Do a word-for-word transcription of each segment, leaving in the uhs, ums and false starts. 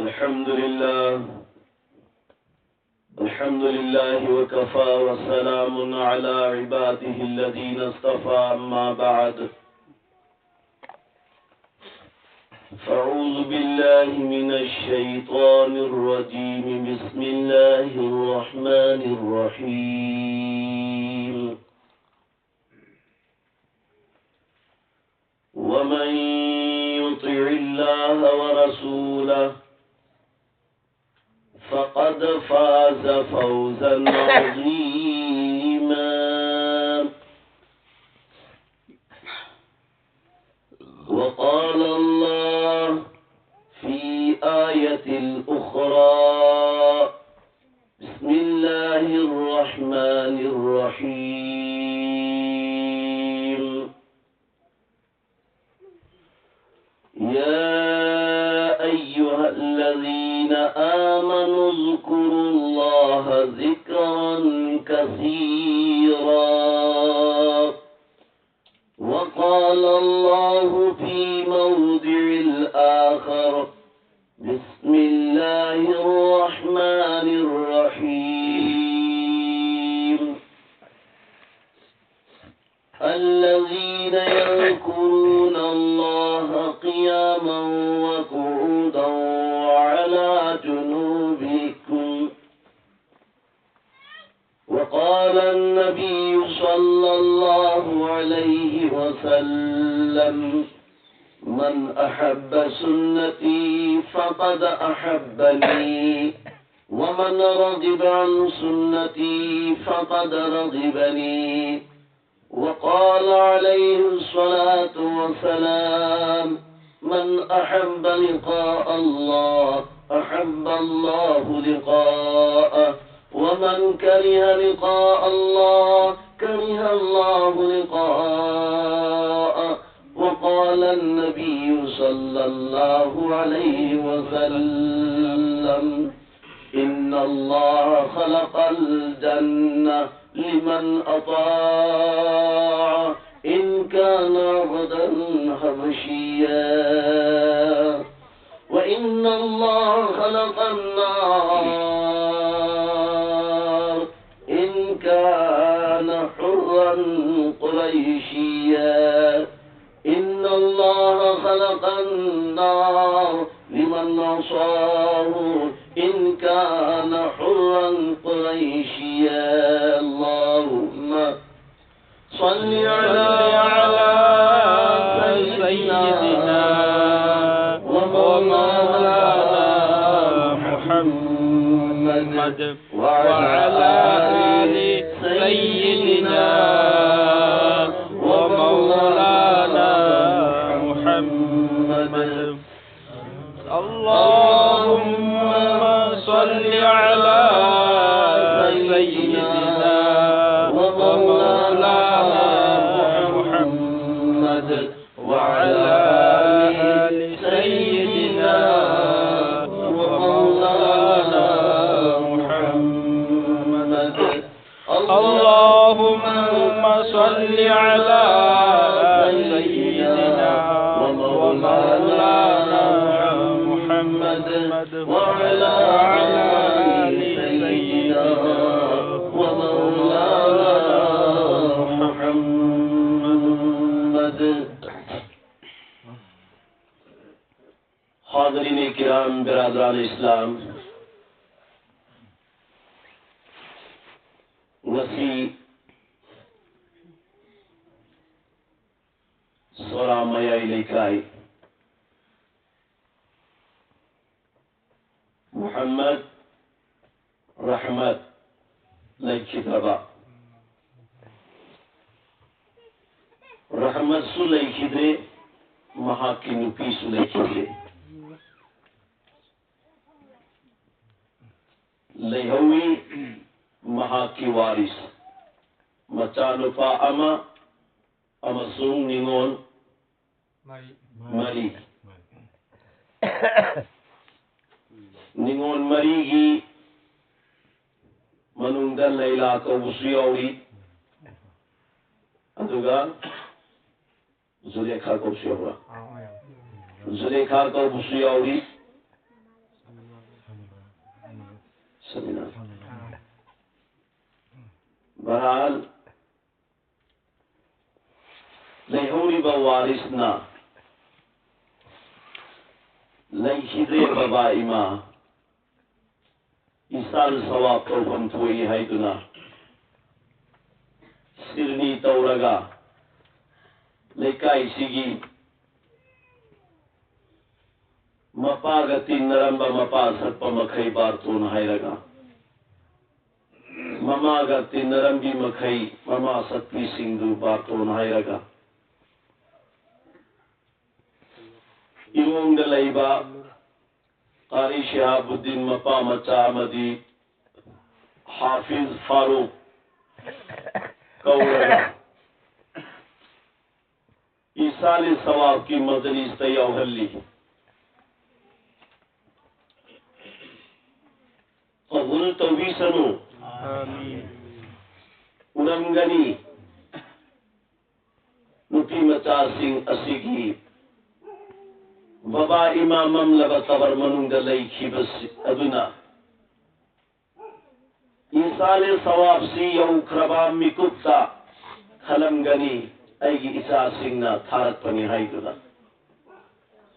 الحمد لله. الحمد لله وكفى وسلام على عباده الذين اصطفى، أما بعد. فأعوذ بالله من الشيطان الرجيم. بسم الله الرحمن الرحيم. ومن يطع الله ورسوله فقد فاز فوزا عظيما. وقال الله في آية أخرى: بسم الله الرحمن الرحيم. يا أيها الذين آمنوا اذكروا الله ذكرا كثيرا. وقال الله في موضع آخر: بسم الله الرحمن الرحيم. الذين يذكرون الله قياما وقعودا وعلى جنوبهم. وقال النبي صلى الله عليه وسلم: من أحب سنتي فقد أحبني، ومن رغب عن سنتي فقد رغبني. وقال عليه الصلاة والسلام: من أحب لقاء الله أحب الله لقاءه، ومن كره لقاء الله كره الله لقاءه. وقال النبي صلى الله عليه وسلم: إن الله خلق الجنة لمن أطاع، إن كان عبدا حبشيا، وإن الله خلق النار إن كان حرا قريشيا. إن الله خلق النار لمن عصاه إن كان حرا قريشيا. اللهم صل على سيدنا ومولانا محمد وعلى آل سيدنا ومولانا محمد. اللهم صل على سيدنا ومولانا محمد وعلى آل سيدنا ومولانا محمد. اللهم صل على سيدنا ومولانا محمد وعلى آل سيدنا ومولانا محمد. حاضرین کرام، برادران اسلام، ꯉꯁꯤ ꯁꯣꯔꯥ ꯃꯌꯥꯏ ꯂꯩꯀꯥꯏ ꯃꯨꯍꯝꯃꯗ ꯔꯍꯃꯠ ꯂꯩꯈꯤꯗ꯭ꯔꯕ, ꯔꯍꯃꯠꯁꯨ ꯂꯩꯈꯤꯗ꯭ꯔꯦ, ꯃꯍꯥꯛꯀꯤ ꯅꯨꯄꯤꯁꯨ ꯂꯩꯈꯤꯗ꯭ꯔꯦ꯫ ꯂꯩꯍꯧꯋꯤ ꯃꯍꯥꯛꯀꯤ ꯋꯥꯔꯤꯁ, ꯃꯆꯥꯅꯨꯄꯥ ꯑꯃ ꯑꯃꯁꯨꯡ ꯅꯤꯉꯣꯜ ꯃꯔꯤ꯫ ꯅꯤꯉꯣꯜ ꯃꯔꯤꯒꯤ ꯃꯅꯨꯡꯗ ꯂꯩꯂꯥ ꯀꯧꯕꯁꯨ ꯌꯥꯎꯔꯤ, ꯑꯗꯨꯒ ꯖꯨꯂꯦꯈꯥ ꯀꯧꯕꯁꯨ ꯌꯥꯎꯕ꯭ꯔꯥ? ꯖꯨꯂꯦꯈꯥ ꯀꯧꯕꯁꯨ ꯌꯥꯎꯔꯤ, ꯕꯍꯔꯍꯥꯜ, ꯂꯩꯍꯧꯔꯤꯕ ꯋꯥꯔꯤꯁꯅ ꯂꯩꯈꯤꯗ꯭ꯔꯦ ꯕꯕꯥ ꯏꯃꯥ, ꯏꯁꯥꯜ ꯁꯋꯥꯞ ꯇꯧꯐꯝ ꯊꯣꯛꯏ ꯍꯥꯏꯗꯨꯅ ꯁꯤꯔꯅꯤ ꯇꯧꯔꯒ ꯂꯩꯀꯥꯏꯁꯤꯒꯤ ꯃꯄꯥꯒ ꯇꯤꯟꯅꯔꯝꯕ ꯃꯄꯥ ꯁꯛꯄ ꯃꯈꯩ ꯕꯥꯔꯇꯣꯟ ꯍꯥꯏꯔꯒ, ꯃꯃꯥꯒ ꯇꯤꯟꯅꯔꯝꯕꯤ ꯃꯈꯩ ꯃꯃꯥ ꯁꯛꯄꯤꯁꯤꯡꯗꯨ ꯕꯥꯔꯇꯣꯟ ꯍꯥꯏꯔꯒ, ꯏꯔꯣꯡꯗ ꯂꯩꯕ ꯀꯥꯔꯤ ꯁꯤꯍꯥꯕꯨꯗꯤꯟ ꯃꯄꯥ ꯃꯆꯥ ꯑꯃꯗꯤ ꯍꯥꯐꯤꯖ ꯐꯥꯔꯨꯛ ꯀꯧꯔꯒ ꯏꯁꯥꯂꯤ ꯁꯋꯥꯕꯀꯤ ꯃꯖꯂꯤꯁꯇ ꯌꯥꯎꯍꯜꯂꯤ꯫ ꯀꯕꯨꯜ ꯇꯧꯕꯤꯁꯅꯨ꯫ ꯎꯔꯝꯒꯅꯤ, ꯅꯨꯄꯤ ꯃꯆꯥꯁꯤꯡ ꯑꯁꯤꯒꯤ ꯕꯕꯥ ꯏꯃꯥ ꯃꯝꯂꯕ ꯀꯕꯔ ꯃꯅꯨꯡꯗ ꯂꯩꯈꯤꯕꯁꯤ ꯑꯗꯨꯅ ꯏꯁꯥꯂꯤ ꯁꯋꯥꯕꯁꯤ ꯌꯧꯈ꯭ꯔꯕ ꯃꯤꯀꯨꯞꯇ ꯈꯜꯂꯝꯒꯅꯤ, "ꯑꯩꯒꯤ ꯏꯆꯥꯁꯤꯡꯅ ꯊꯥꯔꯛꯄꯅꯤ" ꯍꯥꯏꯗꯨꯅ꯫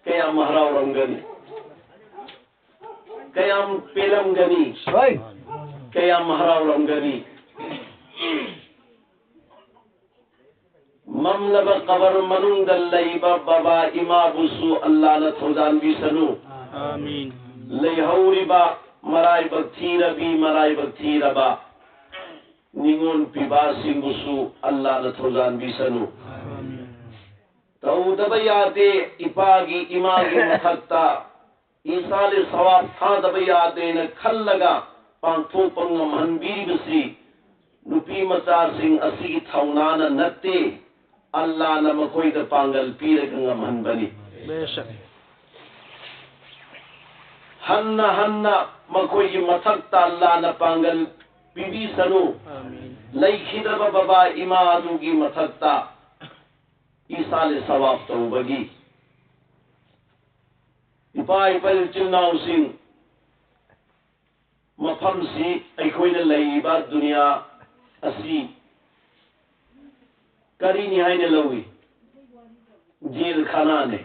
ꯀꯌꯥꯝ ꯍꯔꯥꯎꯔꯝꯒꯅꯤ, ꯀꯌꯥꯝ ꯄꯦꯜꯂꯝꯒꯅꯤ, ꯍꯣꯏ꯫ ꯀꯌꯥꯝ ꯍꯔꯥꯎꯔꯝꯒꯅꯤ꯫ ꯃꯝꯂꯕ ꯀꯕꯔ ꯃꯅꯨꯡꯗ ꯂꯩꯕ ꯕꯕꯥ ꯏꯃꯥꯕꯨꯁꯨ ꯑꯜꯂꯥꯅ ꯊꯧꯖꯥꯟꯕꯤꯁꯅꯨ꯫ ꯑꯥꯃꯤꯟ꯫ ꯂꯩꯍꯧꯔꯤꯕ ꯃꯔꯥꯏꯕꯛ ꯊꯤꯔꯕꯤ ꯃꯔꯥꯏꯕꯛ ꯊꯤꯔꯕ ꯅꯤꯉꯣꯜ ꯄꯤꯕꯥꯁꯤꯡꯕꯨꯁꯨ ꯑꯜꯂꯥꯅ ꯊꯧꯖꯥꯟꯕꯤꯁꯅꯨ꯫ ꯑꯥꯃꯤꯟ꯫ ꯇꯧꯗꯕ ꯌꯥꯗꯦ, ꯏꯄꯥꯒꯤ ꯏꯃꯥꯒꯤ ꯃꯊꯛꯇ ꯏꯁꯥꯂꯤ ꯁꯋꯥꯕ ꯊꯥꯗꯕ ꯌꯥꯗꯦꯅ ꯈꯜꯂꯒ ꯄꯥꯡꯊꯣꯛꯄ ꯉꯝꯍꯟꯕꯤꯔꯤꯕꯁꯤ ꯅꯨꯄꯤ ꯃꯆꯥꯁꯤꯡ ꯑꯁꯤꯒꯤ ꯊꯧꯅꯥꯅ ꯅꯠꯇꯦ, ꯑꯜꯂꯥꯅ ꯃꯈꯣꯏꯗ ꯄꯥꯡꯒꯜ ꯄꯤꯔꯒ ꯉꯝꯍꯟꯕꯅꯤ꯫ ꯕꯦꯁꯛ꯫ ꯍꯟꯅ ꯍꯟꯅ ꯃꯈꯣꯏꯒꯤ ꯃꯊꯛꯇ ꯑꯜꯂꯥꯅ ꯄꯥꯡꯒꯜ ꯄꯤꯕꯤꯁꯅꯨ꯫ ꯑꯥꯃꯤꯟ꯫ ꯂꯩꯈꯤꯗ꯭ꯔꯕ ꯕꯕꯥ ꯏꯃꯥ ꯑꯗꯨꯒꯤ ꯃꯊꯛꯇ ꯏꯁꯥꯂꯤ ꯁꯋꯥꯕ ꯇꯧꯕꯒꯤ꯫ ꯏꯄꯥ ꯏꯄꯜ ꯏꯆꯤꯜ ꯏꯅꯥꯎꯁꯤꯡ, ꯃꯐꯝꯁꯤ ꯑꯩꯈꯣꯏꯅ ꯂꯩꯔꯤꯕ ꯗꯨꯅꯤꯌꯥ ꯑꯁꯤ ꯀꯔꯤꯅꯤ ꯍꯥꯏꯅ ꯂꯧꯏ? ꯖꯦꯜ ꯈꯥꯅꯥꯅꯦ꯫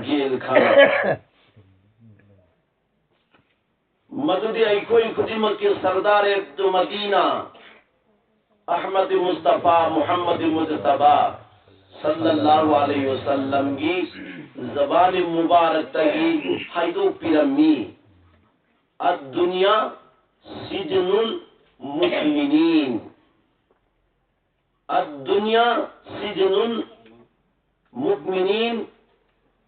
ꯖꯦꯜ ꯈꯥꯅꯥ꯫ ꯃꯗꯨꯗꯤ ꯑꯩꯈꯣꯏ ꯈꯨꯗꯤꯡꯃꯛꯀꯤ ꯁꯔꯗꯥꯔ ꯑꯦ ꯗꯨ ꯃꯗꯤꯅꯥ ꯑꯍꯃꯗ ꯃꯨꯁꯇꯐꯥ ꯃꯨꯍꯝꯃꯗ ꯃꯨꯖꯇꯕꯥ ꯁꯜꯂꯜꯂꯥꯍꯨ ꯑꯂꯩꯍꯤ ꯋꯁꯜꯂꯝꯒꯤ ꯖꯕꯥꯅꯤ ꯃꯨꯕꯥꯔꯛꯇꯒꯤ ꯍꯥꯏꯗꯣꯛꯄꯤꯔꯝꯃꯤ, "ꯑꯗꯨꯅꯤꯌꯥ ꯁꯤꯖꯅꯨꯜ ꯃꯨꯑꯃꯤꯅꯤꯟ, ꯑꯗꯨꯅꯤꯌꯥ ꯁꯤꯖꯅꯨꯜ ꯃꯨꯑꯃꯤꯅꯤꯟ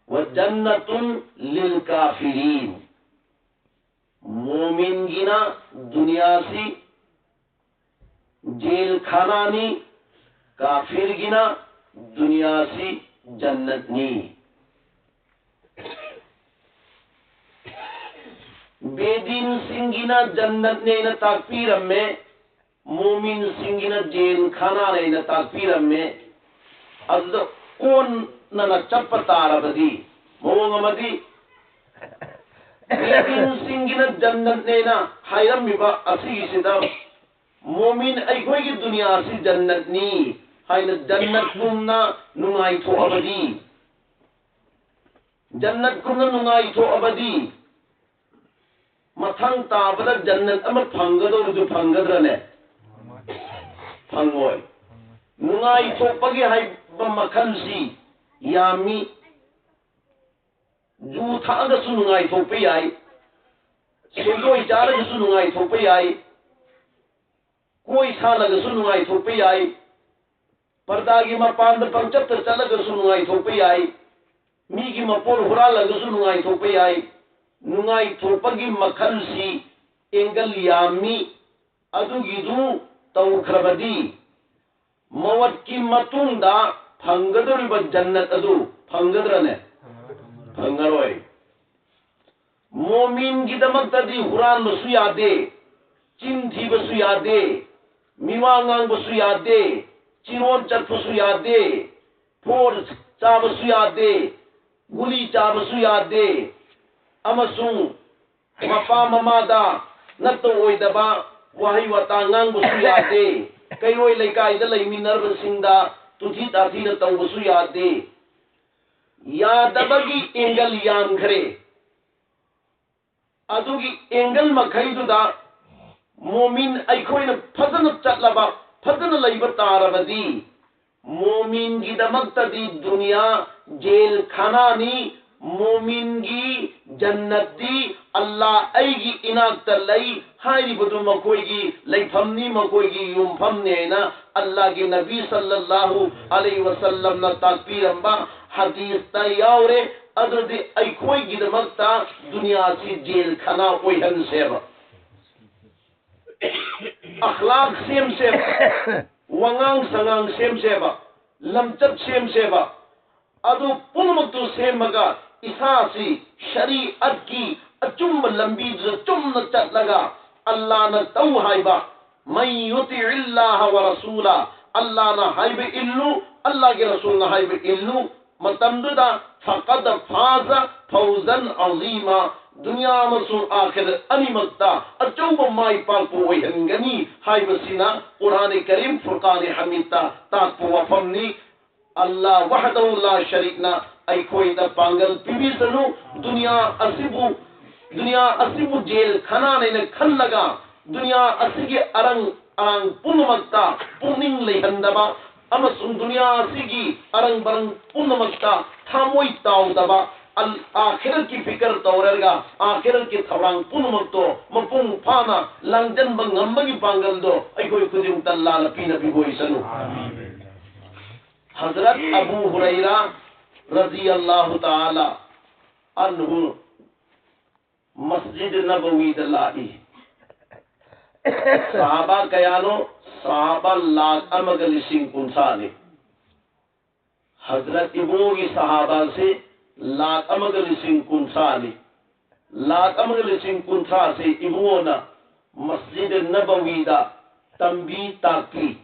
ꯋ ꯖꯟꯅꯇꯨꯟ ꯂꯤꯜ ꯀꯥꯐꯤꯔꯤꯟ"꯫ ꯃꯣꯃꯤꯟꯒꯤꯅ ꯗꯨꯅꯤꯌꯥꯁꯤ ꯖꯦꯜ ꯈꯥꯅꯥꯅꯤ, ꯀꯥꯐꯤꯔꯒꯤꯅ ꯗꯨꯅꯤꯌꯥꯁꯤ ꯖꯟꯅꯠꯅꯤ꯫ ꯕꯦꯗꯤꯟꯁꯤꯡꯒꯤꯅ ꯖꯟꯅꯠꯅꯦꯅ ꯇꯥꯛꯄꯤꯔꯝꯃꯦ, ꯃꯣꯃꯤꯟꯁꯤꯡꯒꯤꯅ ꯖꯦꯜ ꯈꯥꯅꯥꯅꯦꯅ ꯇꯥꯛꯄꯤꯔꯝꯃꯦ꯫ ꯑꯗꯨꯗ ꯑꯣꯟꯅꯅ ꯆꯠꯄ ꯇꯥꯔꯕꯗꯤ, ꯃꯑꯣꯡ ꯑꯃꯗꯤ ꯕꯦꯗꯤꯟꯁꯤꯡꯒꯤꯅ ꯖꯟꯅꯠꯅꯦꯅ ꯍꯥꯏꯔꯝꯃꯤꯕ ꯑꯁꯤꯒꯤꯁꯤꯗ ꯃꯣꯃꯤꯟ ꯑꯩꯈꯣꯏꯒꯤ ꯗꯨꯅꯤꯌꯥꯁꯤ ꯖꯟꯅꯠꯅꯤ ꯍꯥꯏꯅ ꯖꯟꯅꯠꯀꯨꯝꯅ ꯅꯨꯡꯉꯥꯏꯊꯣꯛꯑꯕꯗꯤ, ꯖꯟꯅꯠꯀꯨꯝꯅ ꯅꯨꯡꯉꯥꯏꯊꯣꯛꯑꯕꯗꯤ, ꯃꯊꯪ ꯇꯥꯕꯗ ꯖꯟꯅꯠ ꯑꯃ ꯐꯪꯒꯗꯧꯔꯁꯨ ꯐꯪꯒꯗ꯭ꯔꯅꯦ? ꯐꯪꯉꯣꯏ꯫ ꯅꯨꯡꯉꯥꯏꯊꯣꯛꯄꯒꯤ ꯍꯥꯏꯕ ꯃꯈꯜꯁꯤ ꯌꯥꯝꯃꯤ꯫ ꯖꯨ ꯊꯛꯑꯒꯁꯨ ꯅꯨꯡꯉꯥꯏꯊꯣꯛꯄ ꯌꯥꯏ, ꯁꯦꯟꯗꯣꯏ ꯆꯥꯔꯒꯁꯨ ꯅꯨꯡꯉꯥꯏꯊꯣꯛꯄ ꯌꯥꯏ, ꯀꯣꯏ ꯁꯥꯜꯂꯒꯁꯨ ꯅꯨꯡꯉꯥꯏꯊꯣꯛꯄ ꯌꯥꯏ, ꯄꯔꯗꯥꯒꯤ ꯃꯄꯥꯟꯗ ꯄꯪꯆꯠꯇ ꯆꯠꯂꯒꯁꯨ ꯅꯨꯡꯉꯥꯏꯊꯣꯛꯄ ꯌꯥꯏ, ꯃꯤꯒꯤ ꯃꯄꯣꯠ ꯍꯨꯔꯥꯜꯂꯒꯁꯨ ꯅꯨꯡꯉꯥꯏꯊꯣꯛꯄ ꯌꯥꯏ꯫ ꯅꯨꯡꯉꯥꯏꯊꯣꯛꯄꯒꯤ ꯃꯈꯜꯁꯤ ꯑꯦꯡꯒꯜ ꯌꯥꯝꯃꯤ꯫ ꯑꯗꯨꯒꯤꯗꯨ ꯇꯧꯈ꯭ꯔꯕꯗꯤ ꯃꯧꯠꯀꯤ ꯃꯇꯨꯡꯗ ꯐꯪꯒꯗꯧꯔꯤꯕ ꯖꯟꯅꯠ ꯑꯗꯨ ꯐꯪꯒꯗ꯭ꯔꯅꯦ? ꯐꯪꯉꯔꯣꯏ꯫ ꯃꯣꯃꯤꯟꯒꯤꯗꯃꯛꯇꯗꯤ ꯍꯨꯔꯥꯟꯕꯁꯨ ꯌꯥꯗꯦ, ꯆꯤꯟ ꯊꯤꯕꯁꯨ ꯌꯥꯗꯦ, ꯃꯤꯋꯥ ꯉꯥꯡꯕꯁꯨ ꯌꯥꯗꯦ, ꯆꯤꯔꯣꯟ ꯆꯠꯄꯁꯨ ꯌꯥꯗꯦ, ꯐꯣꯔ ꯆꯥꯕꯁꯨ ꯌꯥꯗꯦ, ꯒꯨꯂꯤ ꯆꯥꯕꯁꯨ ꯌꯥꯗꯦ, ꯑꯃꯁꯨꯡ ꯃꯄꯥ ꯃꯃꯥꯗ ꯅꯠꯇ ꯑꯣꯏꯗꯕ ꯋꯥꯍꯩ ꯋꯥꯇꯥ ꯉꯥꯡꯕꯁꯨ ꯌꯥꯗꯦ꯫ ꯀꯩꯔꯣꯏ ꯂꯩꯀꯥꯏꯗ ꯂꯩꯃꯤꯟꯅꯔꯕꯁꯤꯡꯗ ꯇꯨꯊꯤ ꯇꯥꯊꯤꯅ ꯇꯧꯕꯁꯨ ꯌꯥꯗꯦ꯫ ꯌꯥꯗꯕꯒꯤ ꯑꯦꯡꯒꯜ ꯌꯥꯝꯈ꯭ꯔꯦ꯫ ꯑꯗꯨꯒꯤ ꯑꯦꯡꯒꯜ ꯃꯈꯩꯗꯨꯗ ꯃꯣꯃꯤꯟ ꯑꯩꯈꯣꯏꯅ ꯐꯖꯅ ꯆꯠꯂꯕ, ꯐꯖꯅ ꯂꯩꯕ ꯇꯥꯔꯕꯗꯤ, ꯃꯣꯃꯤꯟꯒꯤꯗꯃꯛꯇꯗꯤ ꯗꯨꯅꯤꯌꯥ ꯖꯦꯜ ꯈꯥꯅꯥꯅꯤ꯫ ꯃꯣꯃꯤꯟꯒꯤ ꯖꯟꯅꯠꯇꯤ ꯑꯜꯂꯥ ꯑꯩꯒꯤ ꯏꯅꯥꯛꯇ ꯂꯩ ꯍꯥꯏꯔꯤꯕꯗꯨ ꯃꯈꯣꯏꯒꯤ ꯂꯩꯐꯝꯅꯤ, ꯃꯈꯣꯏꯒꯤ ꯌꯨꯝꯐꯝꯅꯤ ꯍꯥꯏꯅ ꯑꯜꯂꯥꯒꯤ ꯅꯕꯤ ꯁꯜꯂꯜꯂꯥꯍꯨ ꯑꯂꯩꯍꯤ ꯋꯁꯜꯂꯝꯅ ꯇꯥꯛꯄꯤꯔꯝꯕ ꯍꯗꯤꯁꯇ ꯌꯥꯎꯔꯦ꯫ ꯑꯗꯨꯗꯤ ꯑꯩꯈꯣꯏꯒꯤꯗꯃꯛꯇ ꯗꯨꯅꯤꯌꯥꯁꯤ ꯖꯦꯜ ꯈꯥꯅꯥ ꯑꯣꯏꯍꯟꯁꯦꯕ꯫ ꯑꯈ꯭ꯂꯥꯛ ꯁꯦꯝꯁꯦꯕ, ꯋꯥꯉꯥꯡ ꯁꯉꯥꯡ ꯁꯦꯝꯁꯦꯕ, ꯂꯝꯆꯠ ꯁꯦꯝꯁꯦꯕ꯫ ꯑꯗꯨ ꯄꯨꯝꯅꯃꯛꯇꯨ ꯁꯦꯝꯃꯒ ꯏꯁꯥꯁꯤ ꯁꯔꯤꯑꯠꯀꯤ ꯑꯆꯨꯝꯕ ꯂꯝꯕꯤꯗꯨꯗ ꯆꯨꯝꯅ ꯆꯠꯂꯒ ꯑꯜꯂꯥꯅ ꯇꯧ ꯍꯥꯏꯕ, "ꯃꯟ ꯌꯨꯇꯤꯏꯜꯂꯥꯍ ꯋ ꯔꯁꯨꯂꯥ", ꯑꯜꯂꯥꯅ ꯍꯥꯏꯕ ꯏꯜꯂꯨ, ꯑꯜꯂꯥꯒꯤ ꯔꯁꯨꯜꯅ ꯍꯥꯏꯕ ꯏꯜꯂꯨ, ꯃꯇꯝꯗꯨꯗ "ꯐꯀꯗ ꯐꯥꯖ ꯐꯧꯖꯟ ꯑꯖꯤꯃꯥ", ꯗꯨꯅꯤꯌꯥ ꯑꯃꯁꯨꯡ ꯑꯥꯈꯤꯔꯠ ꯑꯅꯤꯃꯛꯇ ꯑꯆꯧꯕ ꯃꯥꯏ ꯄꯥꯛꯄ ꯑꯣꯏꯍꯟꯒꯅꯤ ꯍꯥꯏꯕꯁꯤꯅ ꯀꯨꯔꯥꯟ ꯀꯔꯤꯝ ꯐꯨꯔꯀꯥꯟ ꯍꯃꯤꯗꯇ ꯇꯥꯛꯄ ꯋꯥꯐꯝꯅꯤ꯫ ꯑꯜꯂꯥ ꯋꯥꯍꯗꯍꯨ ꯂꯥ ꯁꯔꯤꯛꯅ ꯑꯩꯈꯣꯏꯗ ꯄꯥꯡꯒꯜ ꯄꯤꯕꯤꯁꯅꯨ꯫ ꯗꯨꯅꯤꯌꯥ ꯑꯁꯤꯕꯨ, ꯗꯨꯅꯤꯌꯥ ꯑꯁꯤꯕꯨ ꯖꯦꯜ ꯈꯅꯥꯅꯦꯅ ꯈꯜꯂꯒ, ꯗꯨꯅꯤꯌꯥ ꯑꯁꯤꯒꯤ ꯑꯔꯪ ꯑꯔꯥꯡ ꯄꯨꯝꯅꯃꯛꯇ ꯄꯨꯛꯅꯤꯡ ꯂꯩꯍꯟꯗꯕ ꯑꯃꯁꯨꯡ ꯗꯨꯅꯤꯌꯥ ꯑꯁꯤꯒꯤ ꯑꯔꯪ ꯕꯔꯪ ꯄꯨꯝꯅꯃꯛꯇ ꯊꯃꯣꯏ ꯇꯥꯎꯗꯕ, ꯑꯜ ꯑꯥꯈꯤꯔꯠꯀꯤ ꯐꯤꯀꯔ ꯇꯧꯔꯒ ꯑꯥꯈꯤꯔꯠꯀꯤ ꯊꯧꯔꯥꯡ ꯄꯨꯝꯅꯃꯛꯇꯣ ꯃꯄꯨꯡ ꯐꯥꯅ ꯂꯥꯡꯖꯟꯕ ꯉꯝꯕꯒꯤ ꯄꯥꯡꯒꯜꯗꯣ ꯑꯩꯈꯣꯏ ꯈꯨꯗꯤꯡꯃꯛꯇ ꯑꯜꯂꯥꯅ ꯄꯤꯅꯕꯤꯕ ꯑꯣꯏꯁꯅꯨ꯫ ꯍꯖꯔꯠ ꯑꯕꯨ ꯍꯨꯔꯩꯔꯥ ꯔꯖꯤꯌꯜꯂꯥꯍꯨ ꯇꯥꯂꯥ ꯑꯟꯍꯨ ꯃꯁꯖꯤꯗ ꯅꯕꯋꯤꯗ ꯂꯥꯛꯏ꯫ ꯁꯍꯥꯕꯥ ꯀꯌꯥꯅꯣ? ꯁꯍꯥꯕꯥ ꯂꯥꯈ ꯑꯃꯒ ꯂꯤꯁꯤꯡ ꯀꯨꯟꯊ꯭ꯔꯥꯅꯤ꯫ ꯍꯖꯔꯠ ꯏꯕꯨꯡꯉꯣꯒꯤ ꯁꯍꯥꯕꯥꯁꯤ ꯂꯥꯈ ꯑꯃꯒ ꯂꯤꯁꯤꯡ ꯀꯨꯟꯊ꯭ꯔꯥꯅꯤ꯫ ꯂꯥꯈ ꯑꯃꯒ ꯂꯤꯁꯤꯡ ꯀꯨꯟꯊ꯭ꯔꯥꯁꯤ ꯏꯕꯨꯡꯉꯣꯅ ꯃꯁꯖꯤꯗ ꯅꯕꯋꯤꯗ ꯇꯝꯕꯤ ꯇꯥꯛꯄꯤ꯫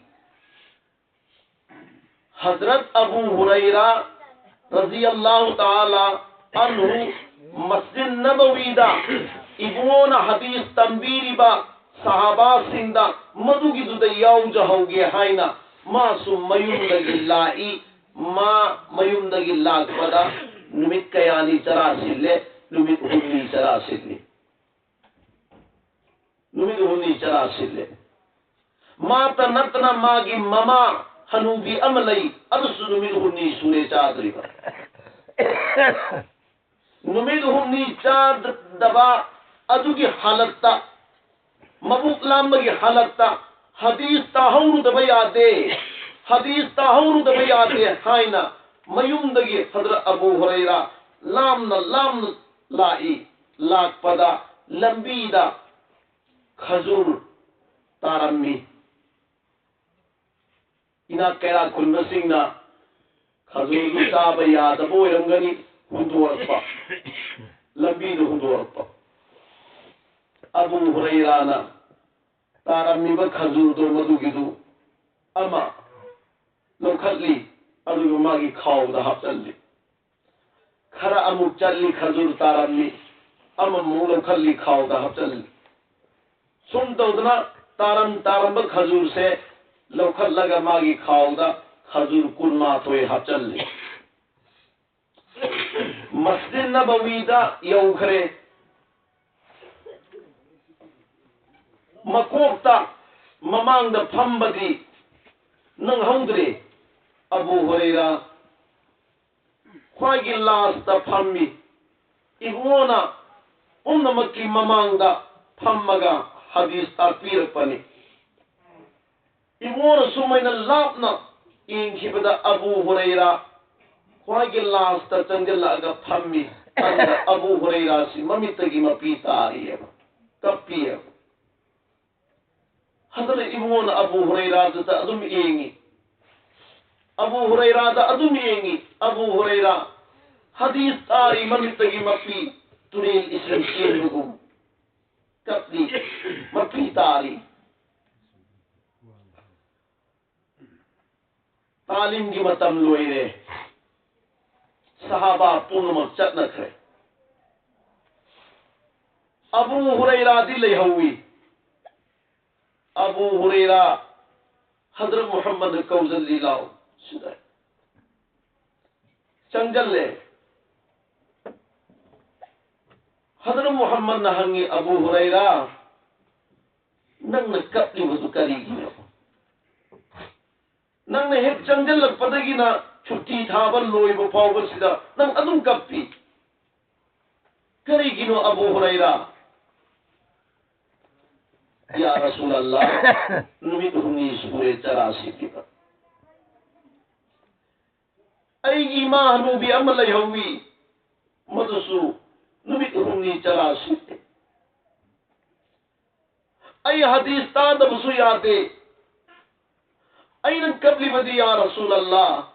ꯍꯖꯔꯠ ꯑꯕꯨ ꯍꯨꯔꯩꯔꯥ ꯔꯖꯤꯌꯜꯂꯥꯍꯨ ꯇꯥꯂꯥ ꯑꯟꯍꯨ ꯃꯁꯖꯤꯗ ꯅꯕꯋꯤꯗ ꯏꯕꯨꯡꯉꯣꯅ ꯍꯗꯤꯁ ꯇꯝꯕꯤꯔꯤꯕ ꯁꯍꯥꯕꯥꯁꯤꯡꯗ ꯃꯗꯨꯒꯤꯗꯨꯗ ꯌꯥꯎꯖꯍꯧꯒꯦ ꯍꯥꯏꯅ ꯃꯥꯁꯨ ꯃꯌꯨꯝꯗꯒꯤ ꯂꯥꯛꯏ꯫ ꯃꯥ ꯃꯌꯨꯝꯗꯒꯤ ꯂꯥꯛꯄꯗ ꯅꯨꯃꯤꯠ ꯀꯌꯥꯅꯤ ꯆꯔꯥ ꯁꯤꯜꯂꯦ? ꯅꯨꯃꯤꯠ ꯍꯨꯝꯅꯤ ꯆꯔꯥ ꯁꯤꯜꯂꯤ꯫ ꯅꯨꯃꯤꯠ ꯍꯨꯝꯅꯤ ꯆꯔꯥ ꯁꯤꯜꯂꯦ꯫ ꯃꯥꯇ ꯅꯠꯇꯅ ꯃꯥꯒꯤ ꯃꯃꯥ ꯍꯅꯨꯕꯤ ꯑꯃ ꯂꯩ, ꯑꯗꯨꯁꯨ ꯅꯨꯃꯤꯠ ꯍꯨꯝꯅꯤ ꯁꯨꯔꯦ ꯆꯥꯗ꯭ꯔꯤꯕ꯫ ꯅꯨꯃꯤꯠ ꯍꯨꯝꯅꯤ ꯆꯥꯗꯕ ꯑꯗꯨꯒꯤ ꯍꯥꯂꯠꯇ, ꯃꯕꯨꯛ ꯂꯥꯝꯕꯒꯤ ꯍꯥꯂꯠꯇ, ꯍꯗꯤꯁ ꯇꯥꯍꯧꯔꯨꯗꯕ ꯌꯥꯗꯦ, ꯍꯗꯤꯁ ꯇꯥꯍꯧꯔꯨꯗꯕ ꯌꯥꯗꯦ ꯍꯥꯏꯅ ꯃꯌꯨꯝꯗꯒꯤ ꯍꯗ꯭ꯔꯠ ꯑꯕꯨ ꯍꯨꯔꯩꯔꯥ ꯂꯥꯝꯅ ꯂꯥꯝꯅ ꯂꯥꯛꯏ꯫ ꯂꯥꯛꯄꯗ ꯂꯝꯕꯤꯗ ꯈꯖꯨꯔ ꯇꯥꯔꯝꯃꯤ꯫ ꯏꯅꯥꯛ ꯀꯩꯔꯥꯛ ꯈꯨꯟꯕꯁꯤꯡꯅ ꯈꯖꯨꯔꯗꯨ ꯆꯥꯕ ꯌꯥꯗꯕ ꯑꯣꯏꯔꯝꯒꯅꯤ, ꯍꯨꯟꯗꯣꯔꯛꯄ, ꯂꯝꯕꯤꯗ ꯍꯨꯟꯗꯣꯔꯛꯄ꯫ ꯑꯕꯨ ꯍꯨꯔꯩꯔꯥꯅ ꯇꯥꯔꯝꯃꯤꯕ ꯈꯖꯨꯔꯗꯣ ꯃꯗꯨꯒꯤꯗꯨ ꯑꯃ ꯂꯧꯈꯠꯂꯤ, ꯑꯗꯨꯒ ꯃꯥꯒꯤ ꯈꯥꯎꯗ ꯍꯥꯞꯆꯜꯂꯤ꯫ ꯈꯔ ꯑꯃꯨꯛ ꯆꯠꯂꯤ, ꯈꯖꯨꯔ ꯇꯥꯔꯝꯃꯤ, ꯑꯃꯃꯨꯛ ꯂꯧꯈꯠꯂꯤ, ꯈꯥꯎꯗ ꯍꯥꯞꯆꯜꯂꯤ꯫ ꯁꯨꯝ ꯇꯧꯗꯅ ꯇꯥꯔꯝ ꯇꯥꯔꯝꯕ ꯈꯖꯨꯔꯁꯦ ꯂꯧꯈꯠꯂꯒ ꯃꯥꯒꯤ ꯈꯥꯎꯗ ꯈꯖꯨꯔ ꯀꯨꯟꯃꯥꯊꯣꯏ ꯍꯥꯞꯆꯜꯂꯤ꯫ ꯃꯁꯖꯤꯗ ꯅꯕꯋꯤꯗ ꯌꯧꯈ꯭ꯔꯦ꯫ ꯃꯀꯣꯛꯇ ꯃꯃꯥꯡꯗ ꯐꯝꯕꯗꯤ ꯅꯪꯍꯧꯗ꯭ꯔꯦ꯫ ꯑꯕꯨ ꯍꯨꯔꯩꯔꯥ ꯈ꯭ꯋꯥꯏꯒꯤ ꯂꯥꯁꯇ ꯐꯝꯃꯤ꯫ ꯏꯕꯨꯡꯉꯣꯅ ꯄꯨꯝꯅꯃꯛꯀꯤ ꯃꯃꯥꯡꯗ ꯐꯝꯃꯒ ꯍꯗꯤꯁ ꯇꯥꯛꯄꯤꯔꯛꯄꯅꯤ꯫ ꯏꯕꯨꯡꯉꯣꯅ ꯁꯨꯃꯥꯏꯅ ꯂꯥꯞꯅ ꯌꯦꯡꯈꯤꯕꯗ ꯑꯕꯨ ꯍꯨꯔꯩꯔꯥ ꯈ꯭ꯋꯥꯏꯒꯤ ꯂꯥꯁꯇ ꯆꯪꯁꯤꯜꯂꯛꯑꯒ ꯐꯝꯃꯤ꯫ ꯑꯗꯨꯗ ꯑꯕꯨ ꯍꯨꯔꯩꯔꯥꯁꯤ ꯃꯃꯤꯠꯇꯒꯤ ꯃꯄꯤ ꯇꯥꯔꯤꯑꯕ, ꯀꯞꯄꯤꯑꯕ꯫ ꯍꯟꯗꯛ ꯏꯕꯨꯡꯉꯣꯅ ꯑꯕꯨ ꯍꯨꯔꯩꯔꯥꯗꯨꯗ ꯑꯗꯨꯝ ꯌꯦꯡꯉꯤ, ꯑꯕꯨ ꯍꯨꯔꯩꯔꯥꯗ ꯑꯗꯨꯝ ꯌꯦꯡꯉꯤ꯫ ꯑꯕꯨ ꯍꯨꯔꯩꯔꯥ ꯍꯗꯤꯁ ꯇꯥꯔꯤ, ꯃꯃꯤꯠꯇꯒꯤ ꯃꯄꯤ ꯇꯨꯔꯦꯜ ꯏꯁꯤꯡ ꯆꯦꯟꯕꯒꯨꯝ ꯀꯞꯂꯤ, ꯃꯄꯤ ꯇꯥꯔꯤ꯫ ꯇꯥꯂꯤꯝꯒꯤ ꯃꯇꯝ ꯂꯣꯏꯔꯦ꯫ ꯁꯍꯥꯕꯥ ꯄꯨꯝꯅꯃꯛ ꯆꯠꯅꯈ꯭ꯔꯦ꯫ ꯑꯕꯨ ꯍꯨꯔꯩꯔꯥꯗꯤ ꯂꯩꯍꯧꯋꯤ꯫ ꯑꯕꯨ ꯍꯨꯔꯩꯔꯥ, ꯍꯗ꯭ꯔꯠ ꯃꯨꯍꯝꯃꯗꯅ ꯀꯧꯁꯤꯜꯂꯤ ꯂꯥꯎ ꯁꯤꯗ꯫ ꯆꯪꯁꯤꯜꯂꯦ꯫ ꯍꯗ꯭ꯔꯠ ꯃꯨꯍꯝꯃꯗꯅ ꯍꯪꯉꯤ, "ꯑꯕꯨ ꯍꯨꯔꯩꯔꯥ, ꯅꯪꯅ ꯀꯞꯂꯤꯕꯗꯨ ꯀꯔꯤꯒꯤꯅꯣ? ꯅꯪꯅ ꯍꯦꯛ ꯆꯪꯁꯤꯜꯂꯛꯄꯗꯒꯤꯅ ꯁꯨꯇꯤ ꯊꯥꯕ ꯂꯣꯏꯕ ꯐꯥꯎꯕꯁꯤꯗ ꯅꯪ ꯑꯗꯨꯝ ꯀꯞꯄꯤ꯫ ꯀꯔꯤꯒꯤꯅꯣ ꯑꯕꯨ ꯍꯨꯔꯩꯔꯥ?" "ꯌꯥ ꯔꯁꯨꯂꯜꯂꯥ, ꯅꯨꯃꯤꯠ ꯍꯨꯝꯅꯤ ꯁꯨꯔꯦ ꯆꯔꯥ ꯁꯤꯠꯈꯤꯕ꯫ ꯑꯩꯒꯤ ꯏꯃꯥ ꯍꯅꯨꯕꯤ ꯑꯃ ꯂꯩꯍꯧꯋꯤ, ꯃꯗꯨꯁꯨ ꯅꯨꯃꯤꯠ ꯍꯨꯝꯅꯤ ꯆꯔꯥ ꯁꯤꯠꯇꯦ꯫ ꯑꯩ ꯍꯗꯤꯁ ꯇꯥꯗꯕꯁꯨ ꯌꯥꯗꯦ꯫ ꯑꯩꯅ ꯀꯞꯂꯤꯕꯗꯤ, ꯌꯥ ꯔꯁꯨꯂꯜꯂꯥ,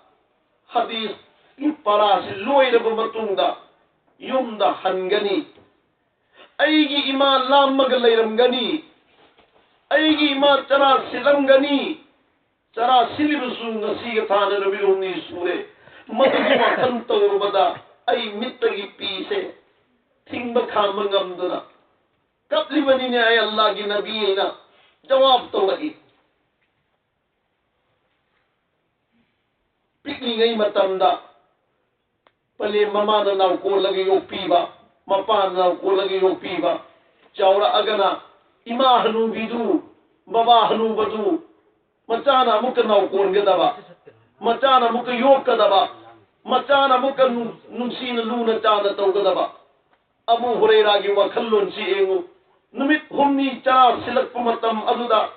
ꯍꯗꯤꯁꯀꯤ ꯄꯔꯥꯁꯤ ꯂꯣꯏꯔꯕ ꯃꯇꯨꯡꯗ ꯌꯨꯝꯗ ꯍꯟꯒꯅꯤ꯫ ꯑꯩꯒꯤ ꯏꯃꯥ ꯂꯥꯝꯃꯒ ꯂꯩꯔꯝꯒꯅꯤ꯫ ꯑꯩꯒꯤ ꯏꯃꯥ ꯆꯔꯥ ꯁꯤꯜꯂꯝꯒꯅꯤ꯫ ꯆꯔꯥ ꯁꯤꯜꯂꯤꯕꯁꯨ ꯉꯁꯤꯒ ꯊꯥꯅ ꯅꯨꯃꯤꯠ ꯍꯨꯝꯅꯤ ꯁꯨꯔꯦ꯫ ꯃꯗꯨꯒꯤ ꯋꯥꯈꯜ ꯇꯧꯔꯨꯕꯗ ꯑꯩ ꯃꯤꯠꯇꯒꯤ ꯄꯤꯁꯦ ꯊꯤꯡꯕ ꯈꯥꯝꯕ ꯉꯝꯗꯅ ꯀꯞꯂꯤꯕꯅꯤꯅꯦ, ꯑꯩ ꯑꯜꯂꯥꯒꯤ ꯅꯕꯤ" ꯑꯩꯅ ꯖꯋꯥꯕ ꯇꯧꯔꯛꯏ꯫ ꯄꯤꯛꯂꯤꯉꯩ ꯃꯇꯝꯗ ꯄꯂꯦꯝ ꯃꯃꯥꯅ ꯅꯥꯎꯀꯣꯜꯂꯒ ꯌꯣꯛꯄꯤꯕ, ꯃꯄꯥꯅ ꯅꯥꯎꯀꯣꯜꯂꯒ ꯌꯣꯛꯄꯤꯕ, ꯆꯥꯎꯔꯛꯑꯒꯅ ꯏꯃꯥ ꯍꯅꯨꯕꯤꯗꯨ, ꯕꯕꯥ ꯍꯅꯨꯕꯗꯨ, ꯃꯆꯥꯅ ꯑꯃꯨꯛꯀ ꯅꯥꯎꯀꯣꯟꯒꯗꯕ, ꯃꯆꯥꯅ ꯑꯃꯨꯛꯀ ꯌꯣꯛꯀꯗꯕ, ꯃꯆꯥꯅ ꯑꯃꯨꯛꯀ ꯅꯨꯡ-, ꯅꯨꯡꯁꯤꯅ ꯂꯨꯅ ꯆꯥꯅ ꯇꯧꯒꯗꯕ꯫ ꯑꯕꯨ ꯍꯨꯔꯩꯔꯥꯒꯤ ꯋꯥꯈꯜꯂꯣꯟꯁꯤ ꯌꯦꯡꯉꯨ꯫ ꯅꯨꯃꯤꯠ ꯍꯨꯝꯅꯤ ꯆꯔꯥ ꯁꯤꯜꯂꯛꯄ ꯃꯇꯝ ꯑꯗꯨꯗ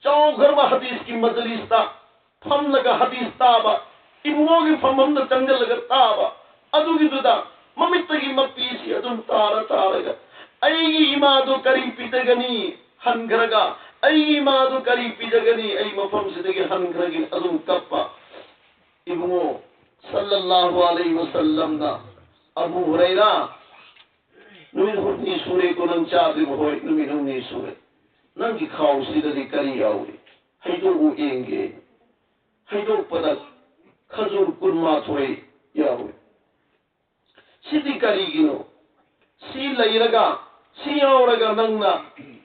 ꯆꯥꯎꯈ꯭ꯔꯕ ꯍꯗꯤꯁꯀꯤ ꯃꯖꯂꯤꯁꯇ ꯐꯝꯂꯒ ꯍꯗꯤꯁ ꯇꯥꯕ, ꯏꯕꯨꯡꯉꯣꯒꯤ ꯐꯝꯐꯝꯗ ꯆꯪꯁꯤꯜꯂꯒ ꯇꯥꯕ, ꯑꯗꯨꯒꯤꯗꯨꯗ ꯃꯃꯤꯠꯇꯒꯤ ꯃꯄꯤꯁꯤ ꯑꯗꯨꯝ ꯇꯥꯔ ꯇꯥꯔꯒ, "ꯑꯩꯒꯤ ꯏꯃꯥꯗꯨ ꯀꯔꯤ ꯄꯤꯖꯒꯅꯤ ꯍꯟꯈ꯭ꯔꯒ? ꯑꯩꯒꯤ ꯏꯃꯥꯗꯨ ꯀꯔꯤ ꯄꯤꯖꯒꯅꯤ ꯑꯩ ꯃꯐꯝꯁꯤꯗꯒꯤ ꯍꯟꯈ꯭ꯔꯒꯦ?" ꯑꯗꯨꯝ ꯀꯞꯄ꯫ ꯏꯕꯨꯡꯉꯣ ꯁꯜꯂꯜꯂꯥꯍꯨ ꯑꯂꯩꯍꯤ ꯋꯁꯜꯂꯝꯅ, "ꯑꯕꯨ ꯍꯨꯔꯩꯔꯥ, ꯅꯨꯃꯤꯠ ꯍꯨꯝꯅꯤ ꯁꯨꯔꯦꯀꯣ ꯅꯪ ꯆꯥꯗ꯭ꯔꯤꯕ?" "ꯍꯣꯏ, ꯅꯨꯃꯤꯠ ꯍꯨꯝꯅꯤ ꯁꯨꯔꯦ꯫ ꯅꯪꯒꯤ ꯈꯥꯎꯁꯤꯗꯗꯤ ꯀꯔꯤ ꯌꯥꯎꯔꯤ? ꯍꯩꯗꯣꯛꯎ ꯌꯦꯡꯒꯦ꯫" ꯍꯩꯗꯣꯛꯄꯗ ꯈꯖꯨꯔ ꯀꯨꯟꯃꯥꯊꯣꯏ ꯌꯥꯎꯔꯤ꯫ "ꯁꯤꯗꯤ ꯀꯔꯤꯒꯤꯅꯣ? ꯁꯤ ꯂꯩꯔꯒ, ꯁꯤ ꯌꯥꯎꯔꯒ ꯅꯪꯅ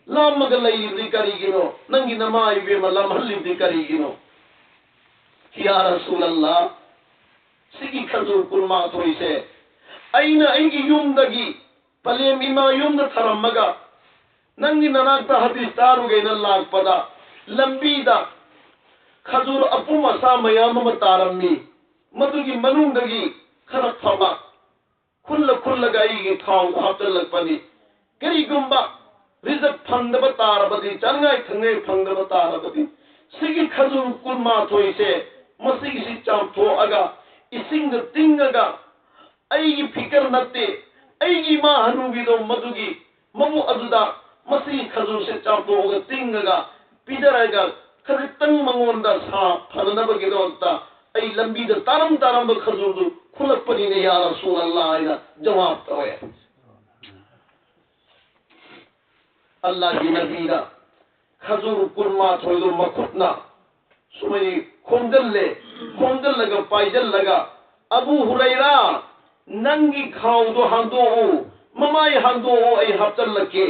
ꯂꯥꯝꯃꯒ ꯂꯩꯔꯤꯕꯗꯤ ꯀꯔꯤꯒꯤꯅꯣ? ꯅꯪꯒꯤ ꯅꯃꯥ ꯏꯕꯦꯝꯃ ꯂꯥꯝꯍꯜꯂꯤꯕꯗꯤ ꯀꯔꯤꯒꯤꯅꯣ? ꯌꯥ ꯔꯁꯨꯂꯜꯂꯥ, ꯁꯤꯒꯤ ꯈꯖꯨꯔ ꯀꯨꯟꯃꯥꯊꯣꯏꯁꯦ ꯑꯩꯅ ꯑꯩꯒꯤ ꯌꯨꯝꯗꯒꯤ ꯄꯂꯦꯝ ꯏꯃꯥ ꯌꯨꯝꯗ ꯊꯔꯝꯃꯒ ꯅꯪꯒꯤ ꯅꯅꯥꯛꯇ ꯍꯗꯤꯁ ꯇꯥꯔꯨꯒꯦꯅ ꯂꯥꯛꯄꯗ, ꯂꯝꯕꯤꯗ ꯈꯖꯨꯔ ꯑꯄꯨꯝ ꯑꯁꯥ ꯃꯌꯥꯝ ꯑꯃ ꯇꯥꯔꯝꯃꯤ꯫ ꯃꯗꯨꯒꯤ ꯃꯅꯨꯡꯗꯒꯤ ꯈꯔ ꯐꯕ ꯈꯨꯜꯂ ꯈꯨꯜꯂꯒ ꯑꯩꯒꯤ ꯈꯥꯎꯗ ꯍꯥꯞꯆꯜꯂꯛꯄꯅꯤ꯫ ꯀꯔꯤꯒꯨꯝꯕ ꯔꯤꯖꯛ ꯐꯪꯗꯕ ꯇꯥꯔꯕꯗꯤ, ꯆꯥꯅꯤꯡꯉꯥꯏ ꯊꯛꯅꯤꯡꯉꯥꯏ ꯐꯪꯗꯕ ꯇꯥꯔꯕꯗꯤ, ꯁꯤꯒꯤ ꯈꯖꯨꯔ ꯀꯨꯟꯃꯥꯊꯣꯏꯁꯦ, ꯃꯁꯤꯒꯤꯁꯤ ꯆꯥꯝꯊꯣꯛꯑꯒ ꯏꯁꯤꯡꯗ ꯇꯤꯡꯉꯒ ꯑꯩꯒꯤ ꯐꯤꯀꯔ ꯅꯠꯇꯦ, ꯑꯩꯒꯤ ꯏꯃꯥ ꯍꯅꯨꯕꯤꯗꯣ ꯃꯗꯨꯒꯤ ꯃꯕꯨꯛ ꯑꯗꯨꯗ ꯃꯁꯤꯒꯤ ꯈꯖꯨꯔꯁꯦ ꯆꯥꯝꯊꯣꯛꯑꯒ ꯇꯤꯡꯉꯒ ꯄꯤꯖꯔꯒ ꯈꯖꯤꯛꯇꯪ ꯃꯉꯣꯟꯗ ꯁꯥ ꯐꯅꯅꯕꯒꯤꯗꯃꯛꯇ ꯑꯩ ꯂꯝꯕꯤꯗ ꯇꯥꯔꯝ ꯇꯥꯔꯝꯕ ꯈꯖꯨꯔꯗꯨ ꯈꯨꯜꯂꯛꯄꯅꯤꯅꯦ ꯌꯥ ꯔꯁꯨꯂꯜꯂꯥ ꯍꯥꯏꯅ ꯖꯋꯥꯕ ꯇꯧꯋꯦ꯫ ꯑꯜꯂꯥꯍꯒꯤ ꯅꯕꯤꯅ ꯈꯖꯨꯔ ꯀꯨꯟꯃꯥꯊꯣꯏꯗꯨ ꯃꯈꯨꯠꯅ ꯁꯨꯃꯥꯏꯅ ꯈꯣꯝꯖꯤꯜꯂꯦ꯫ ꯈꯣꯝꯖꯤꯜꯂꯒ ꯄꯥꯏꯁꯤꯜꯂꯒ, "ꯑꯕꯨ ꯍꯨꯔꯩꯔꯥ, ꯅꯪꯒꯤ ꯈꯥꯎꯗꯣ ꯍꯥꯡꯗꯣꯛꯎ, ꯃꯃꯥꯏ ꯍꯥꯡꯗꯣꯛꯎ, ꯑꯩ ꯍꯥꯞꯆꯤꯜꯂꯛꯀꯦ"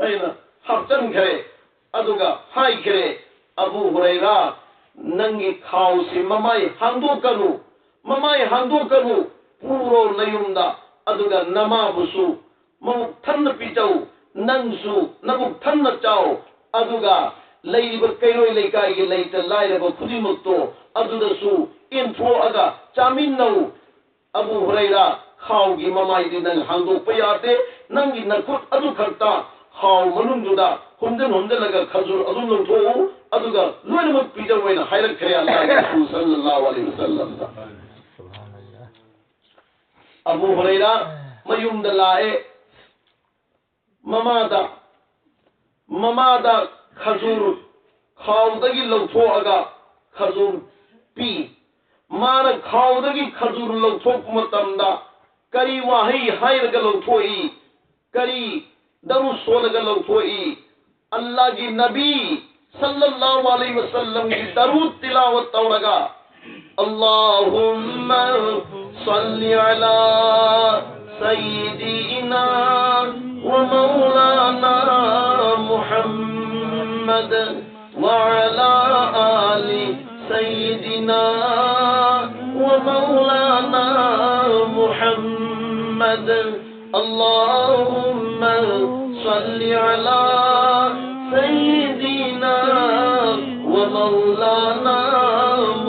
ꯑꯩꯅ ꯍꯥꯞꯆꯤꯟꯈ꯭ꯔꯦ꯫ ꯑꯗꯨꯒ ꯍꯥꯏꯈ꯭ꯔꯦ, "ꯑꯕꯨ ꯍꯨꯔꯩꯔꯥ, ꯅꯪꯒꯤ ꯈꯥꯎꯁꯤ ꯃꯃꯥꯏ ꯍꯥꯡꯗꯣꯛꯀꯅꯨ, ꯃꯃꯥꯏ ꯍꯥꯡꯗꯣꯛꯀꯅꯨ, ꯄꯨꯔꯣ ꯅꯌꯨꯝꯗ, ꯑꯗꯨꯒ ꯅꯃꯥꯕꯨꯁꯨ ꯃꯕꯨꯛ ꯊꯟꯅ ꯄꯤꯖꯧ, ꯅꯪꯁꯨ ꯅꯕꯨꯛ ꯊꯟꯅ ꯆꯥꯎ, ꯑꯗꯨꯒ ꯂꯩꯔꯤꯕ ꯀꯩꯔꯣꯏ ꯂꯩꯀꯥꯏꯒꯤ ꯂꯩꯇ ꯂꯥꯏꯔꯕ ꯈꯨꯗꯤꯡꯃꯛꯇꯣ ꯑꯗꯨꯗꯁꯨ ꯏꯟꯊꯣꯛꯑꯒ ꯆꯥꯃꯤꯟꯅꯧ꯫ ꯑꯕꯨ ꯍꯨꯔꯩꯔꯥ, ꯈꯥꯎꯒꯤ ꯃꯃꯥꯏꯗꯤ ꯅꯪ ꯍꯥꯡꯗꯣꯛꯄ ꯌꯥꯗꯦ, ꯅꯪꯒꯤ ꯅꯈꯨꯠ ꯑꯗꯨ ꯈꯛꯇ ꯈꯥꯎ ꯃꯅꯨꯡꯗꯨꯗ ꯍꯨꯝꯖꯤꯟ ꯍꯨꯝꯖꯤꯜꯂꯒ ꯈꯖꯨꯔ ꯑꯗꯨꯝ ꯂꯧꯊꯣꯛꯎ, ꯑꯗꯨꯒ ꯂꯣꯏꯅꯃꯛ ꯄꯤꯖꯧ" ꯍꯥꯏꯅ ꯍꯥꯏꯔꯛꯈ꯭ꯔꯦ ꯑꯜꯂꯥꯍꯒꯤ ꯔꯁꯨꯜ ꯁꯜꯂꯜꯂꯥꯍꯨ ꯑꯂꯩꯍꯤ ꯋꯁꯜꯂꯝꯗ꯫ ꯑꯕꯨ ꯍꯨꯔꯩꯔꯥ ꯃꯌꯨꯝꯗ ꯂꯥꯛꯑꯦ꯫ ꯃꯃꯥꯗ, ꯃꯃꯥꯗ ꯈꯖꯨꯔ ꯈꯥꯎꯗꯒꯤ ꯂꯧꯊꯣꯛꯑꯒ ꯈꯖꯨꯔ ꯄꯤ꯫ ꯃꯥꯅ ꯈꯥꯎꯗꯒꯤ ꯈꯖꯨꯔ ꯂꯧꯊꯣꯛꯄ ꯃꯇꯝꯗ ꯀꯔꯤ ꯋꯥꯍꯩ ꯍꯥꯏꯔꯒ ꯂꯧꯊꯣꯛꯏ? ꯀꯔꯤ ꯗꯔꯨꯗ ꯁꯣꯜꯂꯒ ꯂꯧꯊꯣꯛꯏ? ꯑꯜꯂꯥꯍꯒꯤ ꯅꯕꯤ ꯁꯜꯂꯜꯂꯥꯍꯨ ꯑꯂꯩꯍꯤ ꯋꯁꯜꯂꯝꯒꯤ ꯗꯔꯨꯗ ꯇꯤꯂꯥꯋꯠ ꯇꯧꯔꯒ, "اللهم صل على سيدنا ومولانا وعلى آل سيدنا ومولانا محمد. اللهم صل على سيدنا ومولانا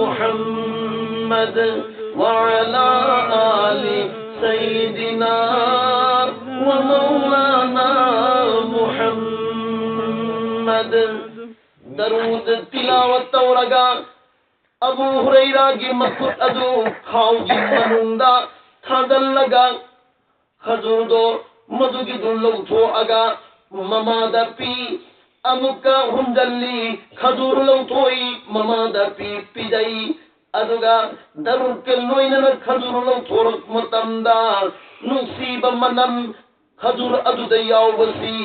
محمد وعلى آل سيدنا ومولانا محمد. ꯗꯔꯨꯗ ꯇꯤꯂꯥꯋꯠ ꯇꯧꯔꯒ ꯑꯕꯨ ꯍꯨꯔꯩꯔꯥꯒꯤ ꯃꯈꯨꯠ ꯑꯗꯨ ꯈꯥꯎꯒꯤ ꯃꯅꯨꯡꯗ ꯊꯥꯗꯜꯂꯒ ꯈꯖꯨꯔꯗꯣ ꯃꯗꯨꯒꯤꯗꯨ ꯂꯧꯊꯣꯛꯑꯒ ꯃꯃꯥꯗ ꯄꯤ꯫ ꯑꯃꯨꯛꯀ ꯍꯨꯝꯖꯜꯂꯤ, ꯈꯖꯨꯔ ꯂꯧꯊꯣꯛꯏ, ꯃꯃꯥꯗ ꯄꯤ, ꯄꯤꯖꯩ꯫ ꯑꯗꯨꯒ ꯗꯔꯨꯗꯀ ꯂꯣꯏꯅꯅ ꯈꯖꯨꯔ ꯂꯧꯊꯣꯔꯛꯄ ꯃꯇꯝꯗ ꯅꯨꯡꯁꯤꯕ ꯃꯅꯝ ꯈꯖꯨꯔ ꯑꯗꯨꯗ ꯌꯥꯎꯕꯁꯤ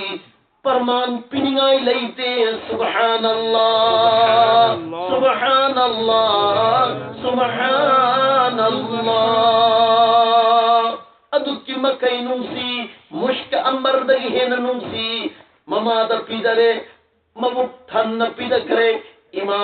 ꯄ꯭ꯔꯃꯥꯟ ꯄꯤꯅꯤꯡꯉꯥꯏ ꯂꯩꯇꯦ꯫ ꯁꯨꯕꯍꯥꯅꯜꯂꯥꯍ, ꯁꯨꯕꯍꯥꯅꯜꯂꯥꯍ, ꯁꯨꯕꯍꯥꯅꯜꯂꯥꯍ꯫ ꯑꯗꯨꯛꯀꯤ ꯃꯈꯩ ꯅꯨꯡꯁꯤ, ꯃꯨꯁ꯭ꯛ ꯑꯝꯕꯔꯗꯒꯤ ꯍꯦꯟꯅ ꯅꯨꯡꯁꯤ꯫ ꯃꯃꯥꯗ ꯄꯤꯖꯔꯦ, ꯃꯕꯨꯛ ꯊꯟꯅ ꯄꯤꯖꯈ꯭ꯔꯦ꯫ ꯏꯃꯥ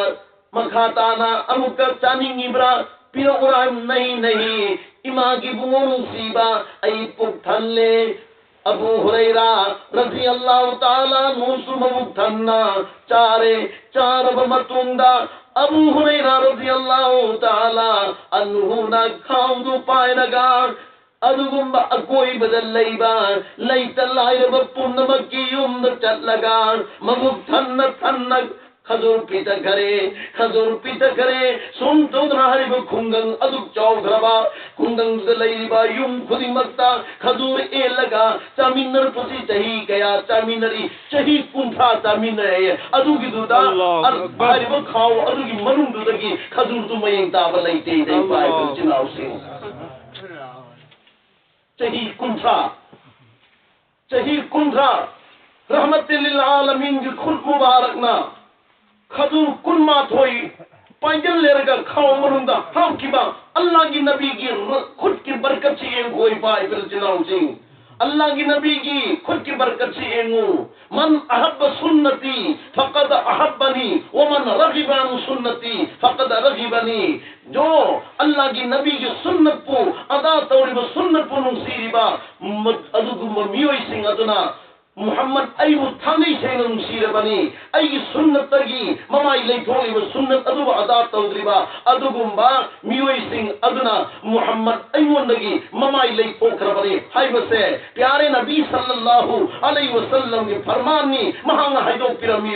ꯃꯈꯥ ꯇꯥꯅ ꯑꯃꯨꯛꯀ ꯆꯥꯅꯤꯡꯉꯤꯕ꯭ꯔꯥ? ꯄꯤꯔꯛꯎꯔꯥ? ꯅꯍꯤ, ꯅꯍꯤ, ꯏꯃꯥꯒꯤ ꯏꯕꯨꯡꯉꯣ ꯅꯨꯡꯁꯤꯕ, ꯑꯩ ꯄꯨꯛ ꯊꯜꯂꯦ꯫ ꯑꯕꯨ ꯍꯨꯔꯩꯔꯥ ꯔꯖꯤꯌꯜꯂꯥꯍꯨ ꯇꯥꯂꯥ ꯑꯟꯍꯨꯁꯨ ꯃꯕꯨꯛ ꯊꯟꯅ ꯆꯥꯔꯦ꯫ ꯆꯥꯔꯕ ꯃꯇꯨꯡꯗ ꯑꯕꯨ ꯍꯨꯔꯩꯔꯥ ꯔꯖꯤꯌꯜꯂꯥꯍꯨ ꯇꯥꯂꯥ ꯑꯟꯍꯨꯅ ꯈꯥꯎꯗꯨ ꯄꯥꯏꯔꯒ ꯑꯗꯨꯒꯨꯝꯕ ꯑꯀꯣꯏꯕꯗ ꯂꯩꯕ ꯂꯩꯇ ꯂꯥꯏꯔꯕ ꯄꯨꯝꯅꯃꯛꯀꯤ ꯌꯨꯝꯗ ꯆꯠꯂꯒ ꯃꯕꯨꯛ ꯊꯟꯅ ꯊꯟꯅ ꯈꯖꯨꯔ ꯄꯤꯊꯈꯔꯦ, ꯈꯖꯨꯔ ꯄꯤꯊꯈꯔꯦ꯫ ꯁꯨꯝ ꯇꯧꯗꯅ ꯍꯥꯏꯔꯤꯕ ꯈꯨꯡꯒꯪ ꯑꯗꯨꯛ ꯆꯥꯎꯈ꯭ꯔꯕ ꯈꯨꯡꯒꯪꯗꯨꯗ ꯂꯩꯔꯤꯕ ꯌꯨꯝ ꯈꯨꯗꯤꯡꯃꯛꯇ ꯈꯖꯨꯔ ꯌꯦꯜꯂꯒ ꯆꯥꯃꯤꯟꯅꯔꯛꯄꯁꯤ ꯆꯍꯤ ꯀꯌꯥ ꯆꯥꯃꯤꯟꯅꯔꯤ? ꯆꯍꯤ ꯀꯨꯟꯊ꯭ꯔꯥ ꯆꯥꯃꯤꯟꯅꯔꯦ꯫ ꯑꯗꯨꯒꯤꯗꯨꯗ ꯑꯜꯂꯥꯍꯨ ꯑꯛꯕꯔ꯫ ꯍꯥꯏꯔꯤꯕ ꯈꯥꯎ ꯑꯗꯨꯒꯤ ꯃꯅꯨꯡꯗꯨꯗꯒꯤ ꯈꯖꯨꯔꯗꯨ ꯃꯌꯦꯡ ꯇꯥꯕ ꯂꯩꯇꯦ, ꯏꯄꯥ ꯏꯄꯨ ꯑꯜꯂꯥꯍꯨ ꯏꯆꯤꯟ ꯏꯅꯥꯎꯁꯤꯡ꯫ ꯆꯍꯤ ꯀꯨꯟꯊ꯭ꯔꯥ, ꯆꯍꯤ ꯀꯨꯟꯊ꯭ꯔꯥ ꯔꯍꯃꯇꯤꯜ ꯂꯤꯜ ꯑꯥꯂꯃꯤꯟꯒꯤ ꯈꯨꯠ ꯃꯨꯕꯥꯔꯛꯅ ꯈꯖꯨꯔ ꯀꯨꯟꯃꯥꯊꯣꯏ ꯄꯥꯏꯖꯤꯜꯂꯦꯔꯒ ꯈꯥꯎ ꯃꯅꯨꯡꯗ ꯍꯥꯞꯈꯤꯕ ꯑꯜꯂꯥꯍꯒꯤ ꯅꯕꯤꯒꯤ ꯔ-, ꯈꯨꯠꯀꯤ ꯕꯔꯀꯠꯁꯤ ꯌꯦꯡꯈꯣ, ꯏꯄꯥ ꯏꯄꯨ ꯏꯆꯤꯟ ꯏꯅꯥꯎꯁꯤꯡ꯫ ꯑꯜꯂꯥꯍꯒꯤ ꯅꯕꯤꯒꯤ ꯈꯨꯠꯀꯤ ꯕꯔꯀꯠꯁꯤ ꯌꯦꯡꯉꯨ꯫ "ꯃꯟ ꯑꯍꯕ ꯁꯨꯟꯅꯇꯤ ꯐꯀꯗ ꯑꯍꯕꯅꯤ, ꯋꯃꯟ ꯔꯒꯤꯕ ꯑꯟ ꯁꯨꯟꯅꯇꯤ ꯐꯀꯗ ꯔꯒꯤꯕꯅꯤ"꯫ ꯖꯣ ꯑꯜꯂꯥꯍꯒꯤ ꯅꯕꯤꯒꯤ ꯁꯨꯟꯅꯠꯄꯨ ꯑꯗꯥ ꯇꯧꯔꯤꯕ, ꯁꯨꯟꯅꯠꯄꯨ ꯅꯨꯡꯁꯤꯔꯤꯕ ꯃ-, ꯑꯗꯨꯒꯨꯝꯕ ꯃꯤꯑꯣꯏꯁꯤꯡ ꯑꯗꯨꯅ ꯃꯨꯍꯝꯃꯗ ꯑꯩꯕꯨ ꯊꯥꯡꯅꯩ ꯁꯦꯡꯅ ꯅꯨꯡꯁꯤꯔꯕꯅꯤ, ꯑꯩꯒꯤ ꯁꯨꯟꯅꯠꯇꯒꯤ ꯃꯃꯥꯏ ꯂꯩꯊꯣꯛꯂꯤꯕ, ꯁꯨꯟꯅꯠ ꯑꯗꯨꯕꯨ ꯑꯗꯥ ꯇꯧꯗ꯭ꯔꯤꯕ ꯑꯗꯨꯒꯨꯝꯕ ꯃꯤꯑꯣꯏꯁꯤꯡ ꯑꯗꯨꯅ ꯃꯨꯍꯝꯃꯗ ꯑꯩꯉꯣꯟꯗꯒꯤ ꯃꯃꯥꯏ ꯂꯩꯊꯣꯛꯈ꯭ꯔꯕꯅꯤ ꯍꯥꯏꯕꯁꯦ ꯄ꯭ꯌꯥꯔꯦ ꯅꯕꯤ ꯁꯜꯂꯜꯂꯥꯍꯨ ꯑꯂꯩꯍꯤ ꯋꯁꯜꯂꯝꯒꯤ ꯐꯔꯃꯥꯟꯅꯤ꯫ ꯃꯍꯥꯛꯅ ꯍꯥꯏꯗꯣꯛꯄꯤꯔꯝꯃꯤ,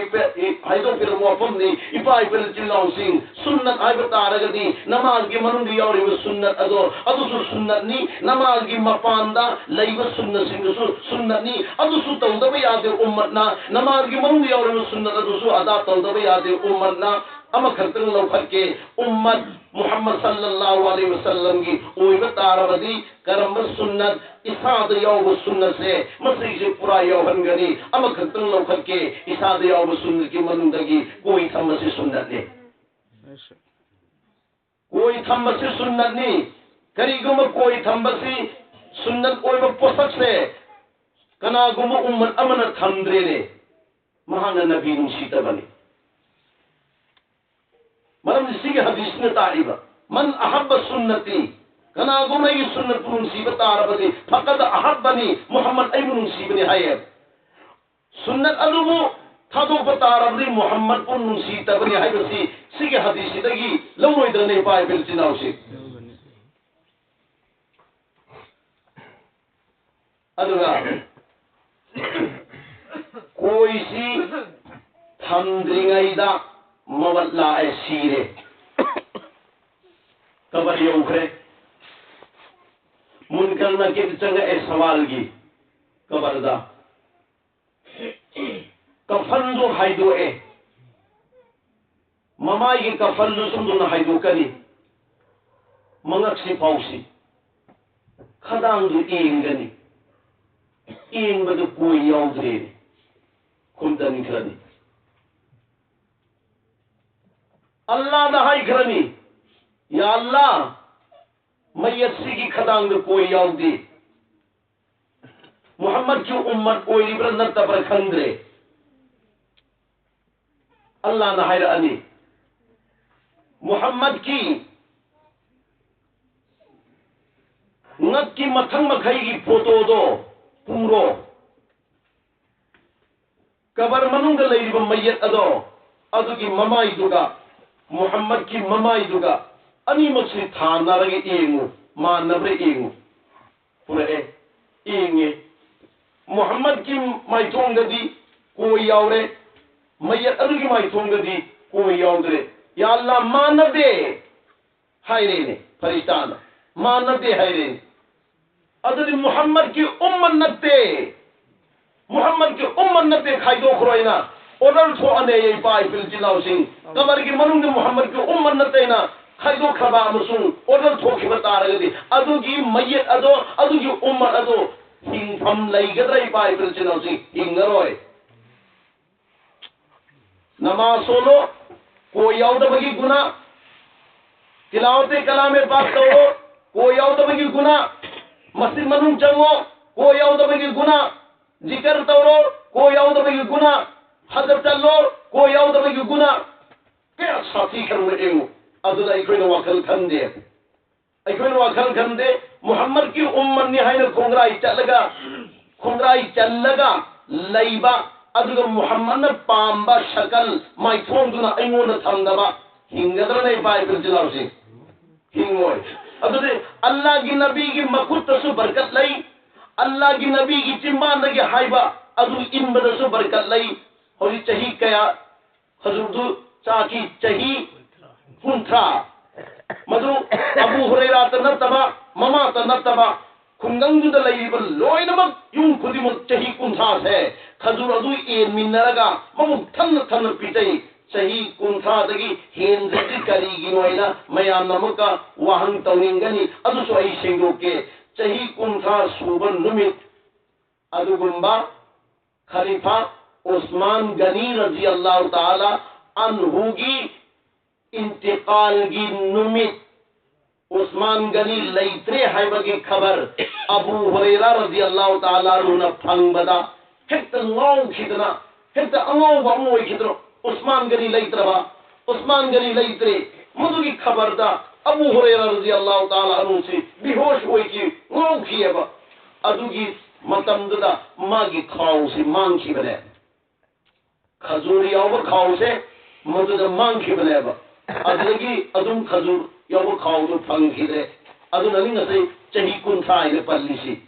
ꯍꯥꯏꯗꯣꯛꯄꯤꯔꯝꯕ ꯋꯥꯐꯝꯅꯤ꯫ ꯏꯄꯥ ꯏꯄꯦꯜ ꯏꯆꯤꯜ ꯏꯅꯥꯎꯁꯤꯡ, ꯁꯨꯟꯅꯠ ꯍꯥꯏꯕ ꯇꯥꯔꯒꯗꯤ ꯅꯃꯥꯖꯒꯤ ꯃꯅꯨꯡꯗ ꯌꯥꯎꯔꯤꯕ ꯁꯨꯟꯅꯠ ꯑꯗꯣ, ꯑꯗꯨꯁꯨ ꯁꯨꯟꯅꯠꯅꯤ꯫ ꯅꯃꯥꯖꯒꯤ ꯃꯄꯥꯟꯗ ꯂꯩꯕ ꯁꯨꯟꯅꯠꯁꯤꯡꯗꯨꯁꯨ ꯁꯨꯟꯅꯠꯅꯤ꯫ ꯑꯗꯨꯁꯨ ꯇꯧꯗꯕ ꯌꯥꯗꯦ ꯎꯝꯃꯠꯅ꯫ ꯅꯃꯥꯖꯒꯤ ꯃꯅꯨꯡꯗ ꯌꯥꯎꯔꯤꯕ ꯁꯨꯟꯅꯠ ꯑꯗꯨꯁꯨ ꯑꯗꯥ ꯇꯧꯗꯕ ꯌꯥꯗꯦ ꯎꯝꯃꯠꯅ꯫ ꯑꯃꯈꯛꯇꯪ ꯂꯧꯈꯠꯀꯦ, ꯎꯝꯃꯠ ꯃꯨꯍꯝꯃꯗ ꯁꯜꯂꯜꯂꯥꯍꯨ ꯑꯂꯩꯍꯤ ꯋꯁꯜꯂꯝꯒꯤ ꯑꯣꯏꯕ ꯇꯥꯔꯕꯗꯤ ꯀꯔꯝꯕ ꯁꯨꯟꯅꯠ? ꯏꯁꯥꯗ ꯌꯥꯎꯕ ꯁꯨꯟꯅꯠꯁꯦ ꯃꯁꯤꯁꯦ ꯄꯨꯔꯥ ꯌꯥꯎꯍꯟꯒꯅꯤ꯫ ꯑꯃꯈꯛꯇꯪ ꯂꯧꯈꯠꯀꯦ, ꯏꯁꯥꯗ ꯌꯥꯎꯕ ꯁꯨꯟꯅꯠꯀꯤ ꯃꯅꯨꯡꯗꯒꯤ ꯀꯣꯏ ꯊꯝꯕꯁꯤ ꯁꯨꯟꯅꯠꯅꯤ꯫ ꯀꯣꯏ ꯊꯝꯕꯁꯤ ꯁꯨꯟꯅꯠꯅꯤ꯫ ꯀꯔꯤꯒꯨꯝꯕ ꯀꯣꯏ ꯊꯝꯕꯁꯤ ꯁꯨꯟꯅꯠ ꯑꯣꯏꯕ ꯄꯣꯠꯁꯛꯁꯦ ꯀꯅꯥꯒꯨꯝꯕ ꯎꯝꯃꯠ ꯑꯃꯅ ꯊꯝꯗ꯭ꯔꯦꯅꯦ, ꯃꯍꯥꯛꯅ ꯅꯕꯤ ꯅꯨꯡꯁꯤꯗꯕꯅꯤ꯫ ꯃꯔꯝꯗꯤ ꯁꯤꯒꯤ ꯍꯗꯤꯁꯅ ꯇꯥꯛꯏꯕ, "ꯃꯟ ꯑꯍꯕ ꯁꯨꯟꯅꯇꯤ", ꯀꯅꯥꯒꯨꯝꯕ ꯑꯩꯒꯤ ꯁꯨꯟꯅꯠꯄꯨ ꯅꯨꯡꯁꯤꯕ ꯇꯥꯔꯕꯗꯤ, "ꯐꯀꯗ ꯑꯍꯕꯅꯤ", ꯃꯨꯍꯝꯃꯗ ꯑꯩꯕꯨ ꯅꯨꯡꯁꯤꯕꯅꯤ ꯍꯥꯏꯌꯦ꯫ ꯁꯨꯟꯅꯠ ꯑꯗꯨꯕꯨ ꯊꯥꯗꯣꯛꯄ ꯇꯥꯔꯕꯗꯤ ꯃꯨꯍꯝꯃꯗꯄꯨ ꯅꯨꯡꯁꯤꯗꯕꯅꯤ ꯍꯥꯏꯕꯁꯤ ꯁꯤꯒꯤ ꯍꯗꯤꯁꯁꯤꯗꯒꯤ ꯂꯧꯔꯣꯏꯗ꯭ꯔꯅꯦ, ꯏꯄꯥ ꯏꯄꯦꯜ ꯏꯆꯤꯜ ꯏꯅꯥꯎꯁꯤ? ꯑꯗꯨꯒ ꯀꯣꯏꯁꯤ ꯊꯝꯗ꯭ꯔꯤꯉꯩꯗ ꯃꯋꯠ ꯂꯥꯛꯑꯦ, ꯁꯤꯔꯦ, ꯀꯕꯔ ꯌꯧꯈ꯭ꯔꯦ꯫ ꯃꯨꯟꯀꯔ ꯅꯀꯤꯔ ꯆꯪꯉꯛꯑꯦ ꯁꯋꯥꯜꯒꯤ ꯀꯕꯔꯗ꯫ ꯀꯐꯟꯗꯨ ꯍꯥꯏꯗꯣꯛꯑꯦ꯫ ꯃꯃꯥꯏꯒꯤ ꯀꯐꯟꯗꯨ ꯁꯨꯝꯗꯨꯅ ꯍꯥꯏꯗꯣꯛꯀꯅꯤ꯫ ꯃꯉꯛꯁꯤ ꯐꯥꯎꯁꯤ꯫ ꯈꯗꯥꯡꯗꯨ ꯏꯟꯒꯅꯤ꯫ ꯏꯟꯕꯗꯨ ꯀꯣꯏ ꯌꯥꯎꯗ꯭ꯔꯦ꯫ ꯈꯨꯝꯗꯟꯈ꯭ꯔꯅꯤ꯫ ꯑꯜꯂꯥꯗ ꯍꯥꯏꯈ꯭ꯔꯅꯤ, "ꯌꯥ ꯑꯜꯂꯥ, ꯃꯌꯠꯁꯤꯒꯤ ꯈꯗꯥꯡꯗ ꯀꯣꯏ ꯌꯥꯎꯗꯦ꯫ ꯃꯨꯍꯝꯃꯗꯀꯤ ꯎꯝꯃꯠ ꯑꯣꯏꯔꯤꯕ꯭ꯔꯥ ꯅꯠꯇꯕ꯭ꯔꯥ ꯈꯪꯗ꯭ꯔꯦ꯫ ꯑꯜꯂꯥꯍꯅ ꯍꯥꯏꯔꯛꯑꯅꯤ, ꯃꯨꯍꯝꯃꯗꯀꯤ ꯉꯛꯀꯤ ꯃꯊꯪ ꯃꯈꯩꯒꯤ ꯐꯣꯇꯣꯗꯣ ꯄꯨꯔꯣ꯫ ꯀꯕꯔ ꯃꯅꯨꯡꯗ ꯂꯩꯔꯤꯕ ꯃꯌꯦꯛ ꯑꯗꯣ, ꯑꯗꯨꯒꯤ ꯃꯃꯥꯏꯗꯨꯒ ꯃꯨꯍꯝꯃꯗꯀꯤ ꯃꯃꯥꯏꯗꯨꯒ ꯑꯅꯤꯃꯛꯁꯤ ꯊꯥꯅꯔꯒ ꯌꯦꯡꯉꯨ, ꯃꯥꯟꯅꯕ꯭ꯔꯥ ꯌꯦꯡꯉꯨ꯫ ꯄꯨꯔꯛꯑꯦ, ꯌꯦꯡꯉꯦ꯫ ꯃꯨꯍꯝꯃꯗꯀꯤ ꯃꯥꯏꯊꯣꯡꯗꯗꯤ ꯀꯣꯏ ꯌꯥꯎꯔꯦ, ꯃꯌꯦꯛ ꯑꯗꯨꯒꯤ ꯃꯥꯏꯊꯣꯡꯗꯗꯤ ꯀꯣꯏ ꯌꯥꯎꯗ꯭ꯔꯦ꯫ "ꯌꯥ ꯑꯜꯂꯥ, ꯃꯥꯟꯅꯗꯦ" ꯍꯥꯏꯔꯦꯅꯦ ꯐꯔꯤꯁꯇꯥꯅ, "ꯃꯥꯟꯅꯗꯦ" ꯍꯥꯏꯔꯦꯅꯦ꯫ ꯑꯗꯨꯗꯤ ꯃꯨꯍꯝꯃꯗꯀꯤ ꯎꯝꯃꯠ ꯅꯠꯇꯦ, ꯃꯨꯍꯝꯃꯗꯀꯤ ꯎꯝꯃꯠ ꯅꯠꯇꯦ, ꯈꯥꯏꯗꯣꯛꯈ꯭ꯔꯣ ꯍꯥꯏꯅ ꯑꯣꯔꯗꯔ ꯊꯣꯛꯑꯅꯦ, ꯏꯄꯥ ꯏꯄꯤꯜ ꯏꯆꯤꯜ ꯏꯅꯥꯎꯁꯤꯡ꯫ ꯀꯕꯔꯒꯤ ꯃꯅꯨꯡꯗ ꯃꯨꯍꯝꯃꯗꯀꯤ ꯎꯝꯃꯠ ꯅꯠꯇꯦꯅ ꯈꯥꯏꯗꯣꯛꯈ꯭ꯔꯕ ꯑꯃꯁꯨꯡ ꯑꯣꯔꯗꯔ ꯊꯣꯛꯈꯤꯕ ꯇꯥꯔꯒꯗꯤ, ꯑꯗꯨꯒꯤ ꯃꯌꯦꯛ ꯑꯗꯣ, ꯑꯗꯨꯒꯤ ꯎꯝꯃꯠ ꯑꯗꯣ ꯍꯤꯡꯐꯝ ꯂꯩꯒꯗ꯭ꯔꯥ, ꯏꯄꯥ ꯏꯄꯤꯜ ꯏꯆꯤꯜ ꯏꯅꯥꯎꯁꯤꯡ? ꯍꯤꯡꯉꯔꯣꯏ꯫ ꯅꯃꯥꯖ ꯁꯣꯜꯂꯣ, ꯀꯣꯏ ꯌꯥꯎꯗꯕꯒꯤ ꯒꯨꯅꯥ꯫ ꯇꯤꯂꯥꯋꯇꯦ ꯀꯂꯥꯃꯦ ꯄꯥꯛ ꯇꯧꯔꯣ, ꯀꯣꯏ ꯌꯥꯎꯗꯕꯒꯤ ꯒꯨꯅꯥ꯫ ꯃꯁꯖꯤꯗ ꯃꯅꯨꯡ ꯆꯪꯉꯣ, ꯀꯣꯏ ꯌꯥꯎꯗꯕꯒꯤ ꯒꯨꯅꯥ꯫ ꯖꯤꯀꯔ ꯇꯧꯔꯣ, ꯀꯣꯏ ꯌꯥꯎꯗꯕꯒꯤ ꯒꯨꯅꯥ꯫ ꯍꯖ ꯆꯠꯂꯣ, ꯀꯣꯏ ꯌꯥꯎꯗꯕꯒꯤ ꯒꯨꯅꯥ꯫ ꯀꯌꯥ ꯁꯥꯊꯤꯈ꯭ꯔꯕꯅꯣ ꯌꯦꯡꯉꯨ꯫ ꯑꯗꯨꯗ ꯑꯩꯈꯣꯏꯅ ꯋꯥꯈꯜ ꯈꯟꯗꯦ꯫ ꯑꯩꯈꯣꯏꯅ ꯋꯥꯈꯜ ꯈꯟꯗꯦ꯫ ꯃꯨꯍꯝꯃꯗꯀꯤ ꯎꯝꯃꯠꯅꯤ ꯍꯥꯏꯅ ꯈꯣꯡꯒ꯭ꯔꯥꯏ ꯆꯠꯂꯒ, ꯈꯣꯡꯒ꯭ꯔꯥꯏ ꯆꯜꯂꯒ ꯂꯩꯕ, ꯑꯗꯨꯒ ꯃꯨꯍꯝꯃꯗꯅ ꯄꯥꯝꯕ ꯁꯀꯜ ꯃꯥꯏꯊꯣꯡꯗꯨꯅ ꯑꯩꯉꯣꯟꯗ ꯊꯝꯗꯕ ꯍꯤꯡꯒꯗ꯭ꯔꯅꯦ, ꯏꯄꯥ ꯏꯄꯤꯜ ꯏꯆꯤꯜ ꯏꯅꯥꯎꯁꯤꯡ? ꯍꯤꯡꯉꯣꯏ꯫ ꯑꯗꯨꯗꯤ ꯑꯜꯂꯥꯍꯒꯤ ꯅꯕꯤꯒꯤ ꯃꯈꯨꯠꯇꯁꯨ ꯕꯔꯀꯠ ꯂꯩ, ꯑꯜꯂꯥꯍꯒꯤ ꯅꯕꯤꯒꯤ ꯆꯤꯟꯕꯥꯟꯗꯒꯤ ꯍꯥꯏꯕ ꯑꯗꯨ ꯏꯟꯕꯗꯁꯨ ꯕꯔꯀꯠ ꯂꯩ꯫ ꯍꯧꯖꯤꯛ ꯆꯍꯤ ꯀꯌꯥ ꯍꯖꯨꯔꯗꯨ ꯆꯥꯈꯤ? ꯆꯍꯤ ꯀꯨꯟꯊ꯭ꯔꯥ꯫ ꯃꯗꯨ ꯑꯕꯨ ꯍꯨꯔꯩꯔꯥꯇ ꯅꯠꯇꯕ, ꯃꯃꯥꯇ ꯅꯠꯇꯕ, ꯈꯨꯡꯒꯪꯗꯨꯗ ꯂꯩꯔꯤꯕ ꯂꯣꯏꯅꯃꯛ, ꯌꯨꯝ ꯈꯨꯗꯤꯡꯃꯛ ꯆꯍꯤ ꯀꯨꯟꯊ꯭ꯔꯥꯁꯦ ꯈꯖꯨꯔ ꯑꯗꯨ ꯌꯦꯟꯃꯤꯟꯅꯔꯒ ꯃꯕꯨꯛ ꯊꯟꯅ ꯊꯟꯅ ꯄꯤꯖꯩ꯫ ꯆꯍꯤ ꯀꯨꯟꯊ꯭ꯔꯥꯗꯒꯤ ꯍꯦꯟꯗ꯭ꯔꯗꯤ ꯀꯔꯤꯒꯤꯅꯣ ꯍꯥꯏꯅ ꯃꯌꯥꯝꯅ ꯑꯃꯨꯛꯀ ꯋꯥꯍꯪ ꯇꯧꯅꯤꯡꯒꯅꯤ꯫ ꯑꯗꯨꯁꯨ ꯑꯩ ꯁꯦꯡꯗꯣꯛꯀꯦ꯫ ꯆꯍꯤ ꯀꯨꯟꯊ꯭ꯔꯥ ꯁꯨꯕ ꯅꯨꯃꯤꯠ ꯑꯗꯨꯒꯨꯝꯕ ꯈꯂꯤꯐꯥ ꯎꯁꯃꯥꯟ ꯒꯅꯤ ꯔꯖꯤꯌꯜꯂꯥꯍꯨ ꯇꯥꯂꯥ ꯑꯟꯍꯨꯒꯤ ꯏꯟꯇꯤꯀꯥꯜꯒꯤ ꯅꯨꯃꯤꯠ, ꯎꯁꯃꯥꯟ ꯒꯅꯤ ꯂꯩꯇ꯭ꯔꯦ ꯍꯥꯏꯕꯒꯤ ꯈꯕꯔ ꯑꯕꯨ ꯍꯨꯔꯩꯔꯥ ꯔꯗꯤꯌꯜꯂꯥꯍꯨ ꯇꯥꯂꯥ ꯑꯟꯍꯨꯅ ꯐꯪꯕꯗ ꯍꯦꯛꯇ ꯉꯥꯎꯈꯤꯗꯅ, ꯍꯦꯛꯇ ꯑꯉꯥꯎꯕ ꯑꯃ ꯑꯣꯏꯈꯤꯗꯅ, ꯎꯁꯃꯥꯟ ꯒꯅꯤ ꯂꯩꯇ꯭ꯔꯕ, ꯎꯁꯃꯥꯟ ꯒꯅꯤ ꯂꯩꯇ꯭ꯔꯦ꯫ ꯃꯗꯨꯒꯤ ꯈꯕꯔꯗ ꯑꯕꯨ ꯍꯨꯔꯩꯔꯥ ꯔꯗꯤꯌꯜꯂꯥꯍꯨ ꯇꯥꯂꯥ ꯑꯟꯍꯨꯁꯤ ꯕꯤꯍꯣꯁ ꯑꯣꯏꯈꯤ, ꯉꯥꯎꯈꯤꯑꯕ꯫ ꯑꯗꯨꯒꯤ ꯃꯇꯝꯗꯨꯗ ꯃꯥꯒꯤ ꯈꯥꯎꯁꯤ ꯃꯥꯡꯈꯤꯕꯅꯦ꯫ ꯈꯖꯨꯔ ꯌꯥꯎꯕ ꯈꯥꯎꯁꯦ ꯃꯗꯨꯗ ꯃꯥꯡꯈꯤꯕꯅꯦꯕ꯫ ꯑꯗꯨꯗꯒꯤ ꯑꯗꯨꯝ ꯈꯖꯨꯔ ꯌꯥꯎꯕ ꯈꯥꯎꯗꯨ ꯐꯪꯈꯤꯗ꯭ꯔꯦ꯫ ꯑꯗꯨꯅꯅꯤ ꯉꯁꯤ ꯆꯍꯤ ꯀꯨꯟꯊ꯭ꯔꯥ ꯍꯥꯏꯅ ꯄꯜꯂꯤꯁꯤ꯫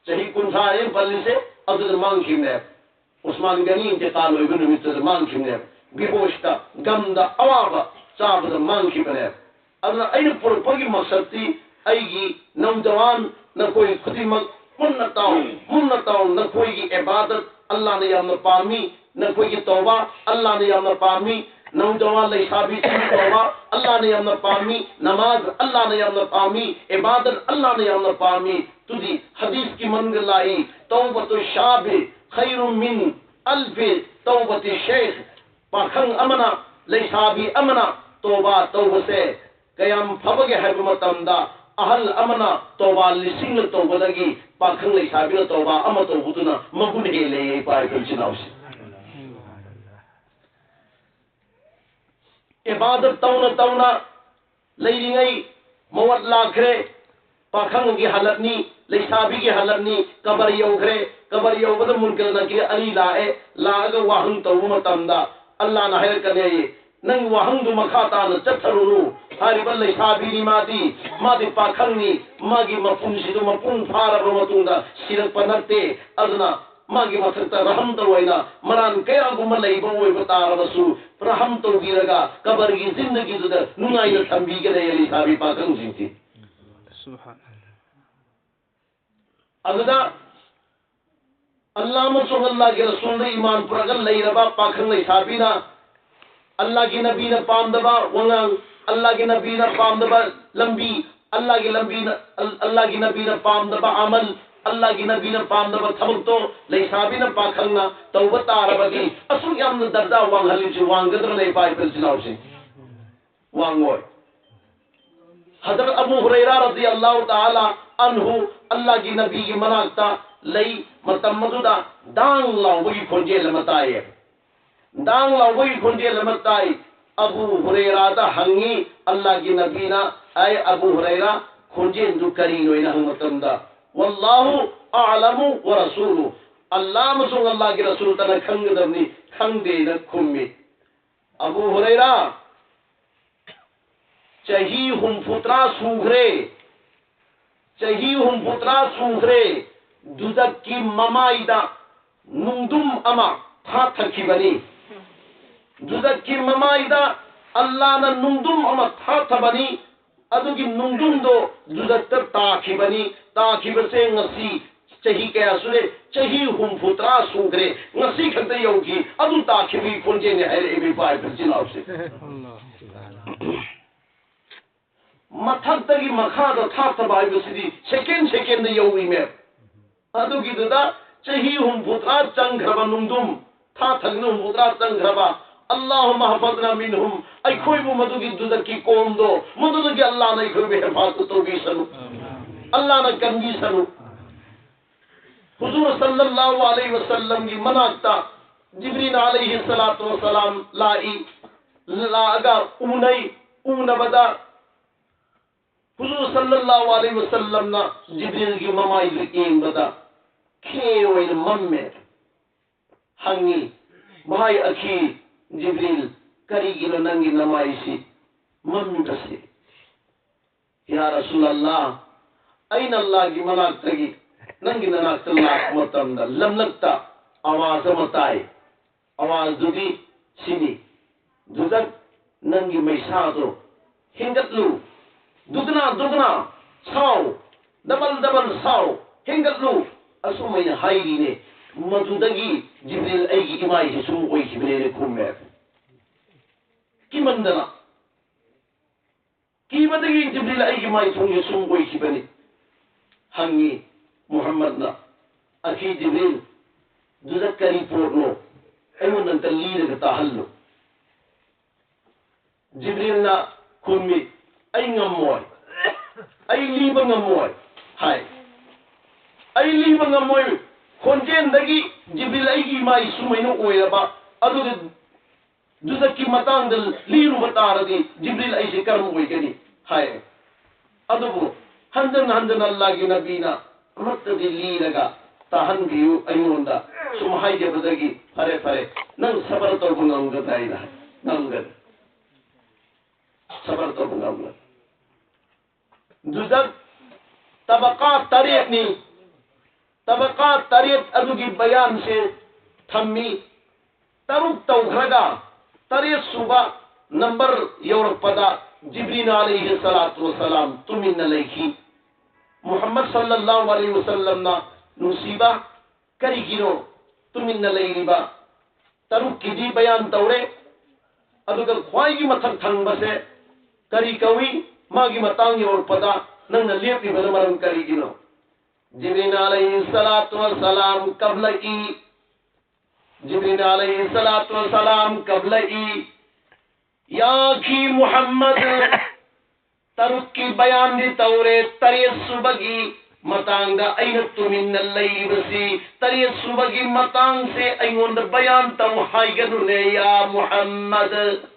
ꯆꯍꯤ ꯀꯨꯟꯊ꯭ꯔꯥ ꯍꯥꯏꯅ ꯄꯜꯂꯤꯁꯦ ꯑꯗꯨꯗ ꯃꯥꯡꯈꯤꯕꯅꯦꯕ꯫ ꯎꯁꯃꯥꯟ ꯒꯅꯤ ꯏꯟꯇꯤꯀꯥꯜ ꯑꯣꯏꯕ ꯅꯨꯃꯤꯠꯇꯨꯗ ꯃꯥꯡꯈꯤꯕꯅꯦꯕ꯫ ꯕꯤꯍꯣꯁꯇ, ꯒꯝꯗ, ꯑꯋꯥꯕ ꯆꯥꯕꯗ ꯃꯥꯡꯈꯤꯕꯅꯦꯕ꯫ ꯑꯗꯨꯅ ꯑꯩꯅ ꯄꯨꯔꯛꯄꯒꯤ ꯃꯛꯁꯠꯇꯤ ꯑꯩꯒꯤ ꯅꯧꯖꯋꯥꯟ ꯅꯈꯣꯏ ꯈꯨꯗꯤꯡꯃꯛ ꯃꯨꯟꯅ ꯇꯥꯎ, ꯃꯨꯟꯅ ꯇꯥꯎ꯫ ꯅꯈꯣꯏꯒꯤ ꯏꯕꯥꯗꯠ ꯑꯜꯂꯥꯅ ꯌꯥꯝꯅ ꯄꯥꯝꯃꯤ, ꯅꯈꯣꯏꯒꯤ ꯇꯧꯕꯥ ꯑꯜꯂꯥꯅ ꯌꯥꯝꯅ ꯄꯥꯝꯃꯤ, ꯅꯧꯖꯋꯥꯟ ꯂꯩꯁꯥꯕꯤꯁꯤꯡꯒꯤ ꯇꯧꯕꯥ ꯑꯜꯂꯥꯅ ꯌꯥꯝꯅ ꯄꯥꯝꯃꯤ, ꯅꯃꯥꯖ ꯑꯜꯂꯥꯅ ꯌꯥꯝꯅ ꯄꯥꯝꯃꯤ, ꯏꯕꯥꯗꯠ ꯑꯜꯂꯥꯅ ꯌꯥꯝꯅ ꯄꯥꯝꯃꯤ꯫ ꯇꯨꯗꯤ ꯍꯗꯤꯁꯀꯤ ꯃꯅꯨꯡꯗ ꯂꯥꯛꯏ, "ꯇꯧꯕꯇꯨ ꯁꯥꯕꯤ ꯈꯩꯔꯨ ꯃꯤꯟ ꯑꯜꯐꯤ ꯇꯧꯕꯇꯤ ꯁꯦꯈ"꯫ ꯄꯥꯈꯪ ꯑꯃꯅ, ꯂꯩꯁꯥꯕꯤ ꯑꯃꯅ ꯇꯣꯕꯥ ꯇꯧꯕꯁꯦ ꯀꯌꯥꯝ ꯐꯕꯒꯦ ꯍꯥꯏꯕ ꯃꯇꯝꯗ, ꯑꯍꯜ ꯑꯃꯅ ꯇꯣꯕꯥ ꯂꯤꯁꯤꯡꯅ ꯇꯧꯕꯗꯒꯤ ꯄꯥꯈꯪ ꯂꯩꯁꯥꯕꯤꯅ ꯇꯣꯕꯥ ꯑꯃ ꯇꯧꯕꯗꯨꯅ ꯃꯒꯨꯟ ꯍꯦꯜꯂꯦ, ꯏꯄꯥ ꯏꯄꯨ ꯏꯆꯤꯟ ꯏꯅꯥꯎꯁꯤꯡ꯫ ꯏꯕꯥꯗꯠ ꯇꯧꯅ ꯇꯧꯅ ꯂꯩꯔꯤꯉꯩ ꯃꯧꯋꯥꯠ ꯂꯥꯛꯈ꯭ꯔꯦ꯫ ꯄꯥꯈꯪꯒꯤ ꯍꯥꯂꯠꯅꯤ, ꯂꯩꯁꯥꯕꯤꯒꯤ ꯍꯥꯂꯠꯅꯤ꯫ ꯀꯕꯔ ꯌꯧꯈ꯭ꯔꯦ꯫ ꯀꯕꯔ ꯌꯧꯕꯗ ꯃꯨꯟꯀꯔ ꯅꯀꯤꯔ ꯑꯅꯤ ꯂꯥꯛꯑꯦ꯫ ꯂꯥꯛꯑꯒ ꯋꯥꯍꯪ ꯇꯧꯕ ꯃꯇꯝꯗ ꯑꯜꯂꯥꯅ ꯍꯥꯏꯔꯛꯀꯅꯤ ꯍꯥꯏꯌꯦ, "ꯅꯪ ꯋꯥꯍꯪꯗꯨ ꯃꯈꯥ ꯇꯥꯅ ꯆꯠꯊꯔꯨꯅꯨ꯫ ꯍꯥꯏꯔꯤꯕ ꯂꯩꯁꯥꯕꯤꯅꯤ, ꯃꯥꯗꯤ, ꯃꯥꯗꯤ ꯄꯥꯈꯪꯅꯤ, ꯃꯥꯒꯤ ꯃꯄꯨꯟꯁꯤꯗꯨ ꯃꯄꯨꯡ ꯐꯥꯔꯕ ꯃꯇꯨꯡꯗ ꯁꯤꯔꯛꯄ ꯅꯠꯇꯦ꯫ ꯑꯗꯨꯅ ꯃꯥꯒꯤ ꯃꯊꯛꯇ ꯔꯍꯝ ꯇꯧ ꯍꯥꯏꯅ ꯃꯔꯥꯟ ꯀꯌꯥꯒꯨꯝꯕ ꯂꯩꯕ ꯑꯣꯏꯕ ꯇꯥꯔꯕꯁꯨ, ꯔꯍꯝ ꯇꯧꯕꯤꯔꯒ ꯀꯕꯔꯒꯤ ꯖꯤꯟꯗꯒꯤꯗꯨꯗ ꯅꯨꯡꯉꯥꯏꯅ ꯊꯝꯕꯤꯒꯅꯤ ꯂꯩꯁꯥꯕꯤ ꯄꯥꯈꯪꯁꯤꯡꯁꯤ"꯫ ꯁꯨꯕꯍꯥꯅꯜꯂꯥꯍ꯫ ꯑꯗꯨꯗ ꯑꯜꯂꯥ ꯑꯃꯁꯨꯡ ꯑꯜꯂꯥꯒꯤ ꯔꯁꯨꯜꯗ ꯏꯃꯥꯟ ꯄꯨꯔꯒ ꯂꯩꯔꯕ ꯄꯥꯈꯪ ꯂꯩꯁꯥꯕꯤꯅ ꯑꯜꯂꯥꯒꯤ ꯅꯕꯤꯅ ꯄꯥꯝꯗꯕ ꯋꯥꯉꯥꯡ, ꯑꯜꯂꯥꯒꯤ ꯅꯕꯤꯅ ꯄꯥꯝꯗꯕ ꯂꯝꯕꯤ, ꯑꯜꯂꯥꯒꯤ ꯂꯝꯕꯤꯅ, ꯑꯜ-, ꯑꯜꯂꯥꯒꯤ ꯅꯕꯤꯅ ꯄꯥꯝꯗꯕ ꯑꯃꯜ, ꯑꯜꯂꯥꯒꯤ ꯅꯕꯤꯅ ꯄꯥꯝꯗꯕ ꯊꯕꯛꯇꯣ ꯂꯩꯁꯥꯕꯤꯅ ꯄꯥꯈꯪꯅ ꯇꯧꯕ ꯇꯥꯔꯕꯗꯤ ꯑꯁꯨꯛ ꯌꯥꯝꯅ ꯗꯔꯖꯥ ꯋꯥꯡꯍꯜꯂꯤꯁꯤ ꯋꯥꯡꯒꯗ꯭ꯔꯅꯦ, ꯏꯄꯥ ꯏꯄꯨ ꯏꯆꯤꯜ ꯏꯅꯥꯎꯁꯤꯡ? ꯋꯥꯡꯉꯣꯏ꯫ ꯍꯖꯔꯠ ꯑꯕꯨ ꯍꯨꯔꯩꯔꯥ ꯔꯗꯤꯌꯜꯂꯥꯍꯨ ꯇꯥꯂꯥ ꯑꯟꯍꯨ ꯑꯜꯂꯥꯍꯒꯤ ꯅꯕꯤꯒꯤ ꯃꯅꯥꯛꯇ ꯂꯩ꯫ ꯃꯇꯝ ꯑꯗꯨꯗ ꯗꯥꯡ ꯂꯥꯎꯕꯒꯤ ꯈꯣꯟꯖꯦꯜ ꯑꯃ ꯇꯥꯏꯌꯦ꯫ ꯗꯥꯡ ꯂꯥꯎꯕꯒꯤ ꯈꯣꯟꯖꯦꯜ ꯑꯃ ꯇꯥꯏ꯫ ꯑꯕꯨ ꯍꯨꯔꯩꯔꯥꯗ ꯍꯪꯉꯤ ꯑꯜꯂꯥꯍꯒꯤ ꯅꯕꯤꯅ, "ꯑꯩ ꯑꯕꯨ ꯍꯨꯔꯩꯔꯥ, ꯈꯣꯟꯖꯦꯜꯗꯨ ꯀꯔꯤꯅꯣ?" ꯍꯥꯏꯅ ꯍꯪꯕ ꯃꯇꯝꯗ, "ꯋꯜꯂꯥꯍꯨ ꯑꯑꯂꯃꯨ ꯋ ꯔꯁꯨꯂꯨ, ꯑꯜꯂꯥꯍ ꯑꯃꯁꯨꯡ ꯑꯜꯂꯥꯍꯒꯤ ꯔꯁꯨꯜꯇꯅ ꯈꯪꯒꯗꯕꯅꯤ, ꯈꯪꯗꯦꯅ" ꯈꯨꯝꯃꯤ꯫ ꯑꯕꯨ ꯍꯨꯔꯩꯔꯥ, ꯆꯍꯤ ꯍꯨꯝꯐꯨꯇꯔꯥ ꯁꯨꯈ꯭ꯔꯦ, ꯆꯍꯤ ꯍꯨꯝꯐꯨꯇꯔꯥ ꯁꯨꯈ꯭ꯔꯦ, ꯖꯨꯖꯛꯀꯤ ꯃꯃꯥꯏꯗ ꯅꯨꯡꯗꯨꯝ ꯑꯃ ꯊꯥꯊꯈꯤꯕꯅꯤ꯫ ꯖꯨꯖꯛꯀꯤ ꯃꯃꯥꯏꯗ ꯑꯜꯂꯥꯅ ꯅꯨꯡꯗꯨꯝ ꯑꯃ ꯊꯥꯊꯕꯅꯤ꯫ ꯑꯗꯨꯒꯤ ꯅꯨꯡꯗꯨꯝꯗꯣ ꯖꯨꯖꯛꯇ ꯇꯥꯈꯤꯕꯅꯤ꯫ ꯇꯥꯈꯤꯕꯁꯦ ꯉꯁꯤ ꯆꯍꯤ ꯀꯌꯥ ꯁꯨꯔꯦ? ꯆꯍꯤ ꯍꯨꯝꯐꯨꯇꯔꯥ ꯁꯨꯈ꯭ꯔꯦ꯫ ꯉꯁꯤ ꯈꯛꯇ ꯌꯧꯈꯤ꯫ ꯑꯗꯨ ꯇꯥꯈꯤꯕꯒꯤ ꯈꯣꯟꯖꯦꯜꯅꯤ ꯍꯥꯏꯔꯛꯑꯦ ꯏꯄꯥ ꯏꯄꯨ ꯏꯆꯤꯜ ꯏꯅꯥꯎꯁꯦ꯫ ꯃꯊꯛꯇꯒꯤ ꯃꯈꯥꯗ ꯊꯥꯊꯕ ꯍꯥꯏꯕꯁꯤꯗꯤ ꯁꯦꯀꯦꯟ ꯁꯦꯀꯦꯟꯗ ꯌꯧꯏꯅꯦ꯫ ꯑꯗꯨꯒꯤꯗꯨꯗ ꯆꯍꯤ ꯍꯨꯝꯐꯨꯇꯔꯥ ꯆꯪꯈ꯭ꯔꯕ ꯅꯨꯡꯗꯨꯝ, ꯊꯥ ꯊꯪꯅ ꯍꯨꯝꯐꯨꯇꯔꯥ ꯆꯪꯈ꯭ꯔꯕ, "ꯑꯜꯂꯥꯍꯨꯝꯃ ꯍꯐꯖꯅꯥ ꯃꯤꯟꯍꯨꯝ", ꯑꯩꯈꯣꯏꯕꯨ ꯃꯗꯨꯒꯤ ꯖꯨꯖꯛꯀꯤ ꯀꯣꯝꯗꯣ, ꯃꯗꯨꯗꯒꯤ ꯑꯜꯂꯥꯍꯅ ꯑꯩꯈꯣꯏꯕꯨ ꯍꯦꯐꯥꯖꯠ ꯇꯧꯕꯤꯁꯅꯨ, ꯑꯜꯂꯥꯍꯅ ꯀꯟꯕꯤꯁꯅꯨ꯫ ꯍꯨꯖꯨꯔ ꯁꯜꯂꯜꯂꯥꯍꯨ ꯑꯂꯩꯍꯤ ꯋꯁꯜꯂꯝꯒꯤ ꯃꯅꯥꯛꯇ ꯖꯤꯕ꯭ꯔꯤꯜ ꯑꯂꯩꯍꯤ ꯁꯂꯥꯇꯨ ꯋꯁꯂꯥꯝ ꯂꯥꯛꯏ꯫ ꯂꯥꯛꯑꯒ ꯎꯅꯩ꯫ ꯎꯅꯕꯗ ꯍꯨꯖꯨꯔ ꯁꯜꯂꯜꯂꯥꯍꯨ ꯑꯂꯩꯍꯤ ꯋꯁꯜꯂꯝꯅ ꯖꯤꯕ꯭ꯔꯤꯜꯒꯤ ꯃꯃꯥꯏꯗꯨ ꯌꯦꯡꯕꯗ ꯈꯦ ꯑꯣꯏꯅ ꯃꯝꯃꯦ꯫ ꯍꯪꯉꯤ, "ꯚꯥꯏ ꯑꯈꯤ ꯖꯤꯕ꯭ꯔꯤꯜ, ꯀꯔꯤꯒꯤꯅꯣ ꯅꯪꯒꯤ ꯅꯃꯥꯏꯁꯤ ꯃꯝꯃꯤꯕꯁꯤ?" "ꯌꯥ ꯔꯁꯨꯂꯜꯂꯥ, ꯑꯩꯅ ꯑꯜꯂꯥꯒꯤ ꯃꯅꯥꯛꯇꯒꯤ ꯅꯪꯒꯤ ꯅꯅꯥꯛꯇ ꯂꯥꯛꯄ ꯃꯇꯝꯗ ꯂꯝꯂꯛꯇ ꯑꯋꯥꯖ ꯑꯃ ꯇꯥꯏ꯫ ꯑꯋꯥꯖꯗꯨꯗꯤ ꯁꯤꯅꯤ, 'ꯖꯨꯖꯛ, ꯅꯪꯒꯤ ꯃꯩꯁꯥꯗꯣ ꯍꯦꯟꯒꯠꯂꯨ, ꯗꯨꯒꯅꯥ ꯗꯨꯒꯅꯥ ꯁꯥꯎ, ꯗꯕꯜ ꯗꯕꯜ ꯁꯥꯎ, ꯍꯦꯟꯒꯠꯂꯨ,' ꯑꯁꯨꯃꯥꯏꯅ ꯍꯥꯏꯔꯤꯅꯦ꯫ ꯃꯗꯨꯗꯒꯤ ꯖꯤꯕ꯭ꯔꯤꯜ ꯑꯩꯒꯤ ꯏꯃꯥꯏꯁꯤ ꯁꯨꯝ ꯑꯣꯏꯈꯤꯕꯅꯦꯅ ꯈꯨꯝꯃꯦ꯫ ꯀꯤꯃꯟꯗꯅ꯫ ꯀꯤꯕꯗꯒꯤ ꯖꯤꯕ꯭ꯔꯤꯜ ꯑꯩꯒꯤ ꯃꯥꯏꯊꯣꯡꯁꯦ ꯁꯨꯝ ꯑꯣꯏꯈꯤꯕꯅꯤ꯫ ꯍꯪꯉꯤ ꯃꯨꯍꯝꯃꯗꯅ, "ꯑꯈꯤ ꯖꯤꯕ꯭ꯔꯤꯜ, ꯖꯨꯖꯛ ꯀꯔꯤ ꯄꯣꯠꯅꯣ? ꯑꯩꯉꯣꯟꯗ ꯑꯝꯇ ꯂꯤꯔꯒ ꯇꯥꯍꯜꯂꯨ꯫" ꯖꯤꯕ꯭ꯔꯤꯜꯅ ꯈꯨꯝꯃꯤ, "ꯑꯩ ꯉꯝꯃꯣꯏ, ꯑꯩ ꯂꯤꯕ ꯉꯝꯃꯣꯏ ꯍꯥꯏ꯫ ꯑꯩ ꯂꯤꯕ ꯉꯝꯃꯣꯏ꯫ ꯈꯣꯟꯖꯦꯜꯗꯒꯤ ꯖꯤꯕ꯭ꯔꯤꯜ ꯑꯩꯒꯤ ꯏꯃꯥ ꯏꯁꯨꯃꯩꯅ ꯑꯣꯏꯔꯕ ꯑꯗꯨꯒ ꯖꯨꯖꯛꯀꯤ ꯃꯇꯥꯡꯗ ꯂꯤꯔꯨꯕ ꯇꯥꯔꯗꯤ ꯖꯤꯕ꯭ꯔꯤꯜ ꯑꯩꯁꯦ ꯀꯔꯝ ꯑꯣꯏꯒꯅꯤ ꯍꯥꯏ꯫ ꯑꯗꯨꯕꯨ ꯍꯟꯖꯟ ꯍꯟꯖꯟ ꯑꯜꯂꯥꯍꯒꯤ ꯅꯕꯤꯅ ꯑꯃꯠꯇꯗꯤ ꯂꯤꯔꯒ ꯇꯥꯍꯟꯕꯤꯌꯨ ꯑꯩꯉꯣꯟꯗ꯫ ꯁꯨꯝ ꯍꯥꯏꯖꯕꯗꯒꯤ ꯐꯔꯦ ꯐꯔꯦ, ꯅꯪ ꯁꯕꯔ ꯇꯧꯕ ꯉꯝꯒꯗ꯭ꯔꯥ ꯍꯥꯏꯅ ꯍꯥꯏ꯫ ꯉꯝꯒꯅꯤ꯫ ꯁꯕꯔ ꯇꯧꯕ ꯉꯝꯒꯅꯤ꯫ ꯖꯨꯖꯛ ꯇꯕꯀꯥ ꯇꯔꯦꯠꯅꯤ꯫ ꯇꯕꯀꯥ ꯇꯔꯦꯠ ꯑꯗꯨꯒꯤ ꯕꯌꯥꯟꯁꯦ ꯊꯝꯃꯤ꯫ ꯇꯔꯨꯛ ꯇꯧꯈ꯭ꯔꯒ ꯇꯔꯦꯠ ꯁꯨꯕ ꯅꯝꯕꯔ ꯌꯧꯔꯛꯄꯗ ꯖꯤꯕ꯭ꯔꯤꯜ ꯑꯂꯩꯍꯤ ꯁꯂꯥꯇꯨ ꯋꯁꯂꯥꯝ ꯇꯨꯃꯤꯟꯅ ꯂꯩꯈꯤ꯫ ꯃꯨꯍꯝꯃꯗ ꯁꯜꯂꯜꯂꯥꯍꯨ ꯑꯂꯩꯍꯤ ꯋꯁꯜꯂꯝꯅ, "ꯅꯨꯡꯁꯤꯕ, ꯀꯔꯤꯒꯤꯅꯣ ꯇꯨꯃꯤꯟꯅ ꯂꯩꯔꯤꯕ?" ꯇꯔꯨꯛꯀꯤꯗꯤ ꯕꯌꯥꯟ ꯇꯧꯔꯦ꯫ ꯑꯗꯨꯒ ꯈ꯭ꯋꯥꯏꯒꯤ ꯃꯊꯛ ꯊꯪꯕꯁꯦ ꯀꯔꯤ ꯀꯧꯏ? ꯃꯥꯒꯤ ꯃꯇꯥꯡ ꯌꯧꯔꯛꯄꯗ ꯅꯪꯅ ꯂꯦꯞꯂꯤꯕꯅ ꯃꯔꯝ ꯀꯔꯤꯒꯤꯅꯣ? ꯖꯤꯕ꯭ꯔꯤꯜ ꯑꯂꯩꯍꯤ ꯁꯂꯥꯇꯨ ꯋꯁꯂꯥꯝ ꯀꯞꯂꯛꯏ꯫ ꯖꯤꯕ꯭ꯔꯤꯜ ꯑꯂꯩꯍꯤ ꯁꯂꯥꯇꯨ ꯋꯁꯂꯥꯝ ꯀꯞꯂꯛꯏ꯫ "ꯌꯥꯈꯤ ꯃꯨꯍꯝꯃꯗ, ꯇꯔꯨꯛꯀꯤ ꯕꯌꯥꯟꯗꯤ ꯇꯧꯔꯦ, ꯇꯔꯦꯠ ꯁꯨꯕꯒꯤ ꯃꯇꯥꯡꯗ ꯑꯩꯅ ꯇꯨꯃꯤꯟꯅ ꯂꯩꯔꯤꯕꯁꯤ, ꯇꯔꯦꯠ ꯁꯨꯕꯒꯤ ꯃꯇꯥꯡꯁꯦ ꯑꯩꯉꯣꯟꯗ ꯕꯌꯥꯟ ꯇꯧ ꯍꯥꯏꯒꯅꯨꯅꯦ, ꯌꯥ ꯃꯨꯍꯝꯃꯗ꯫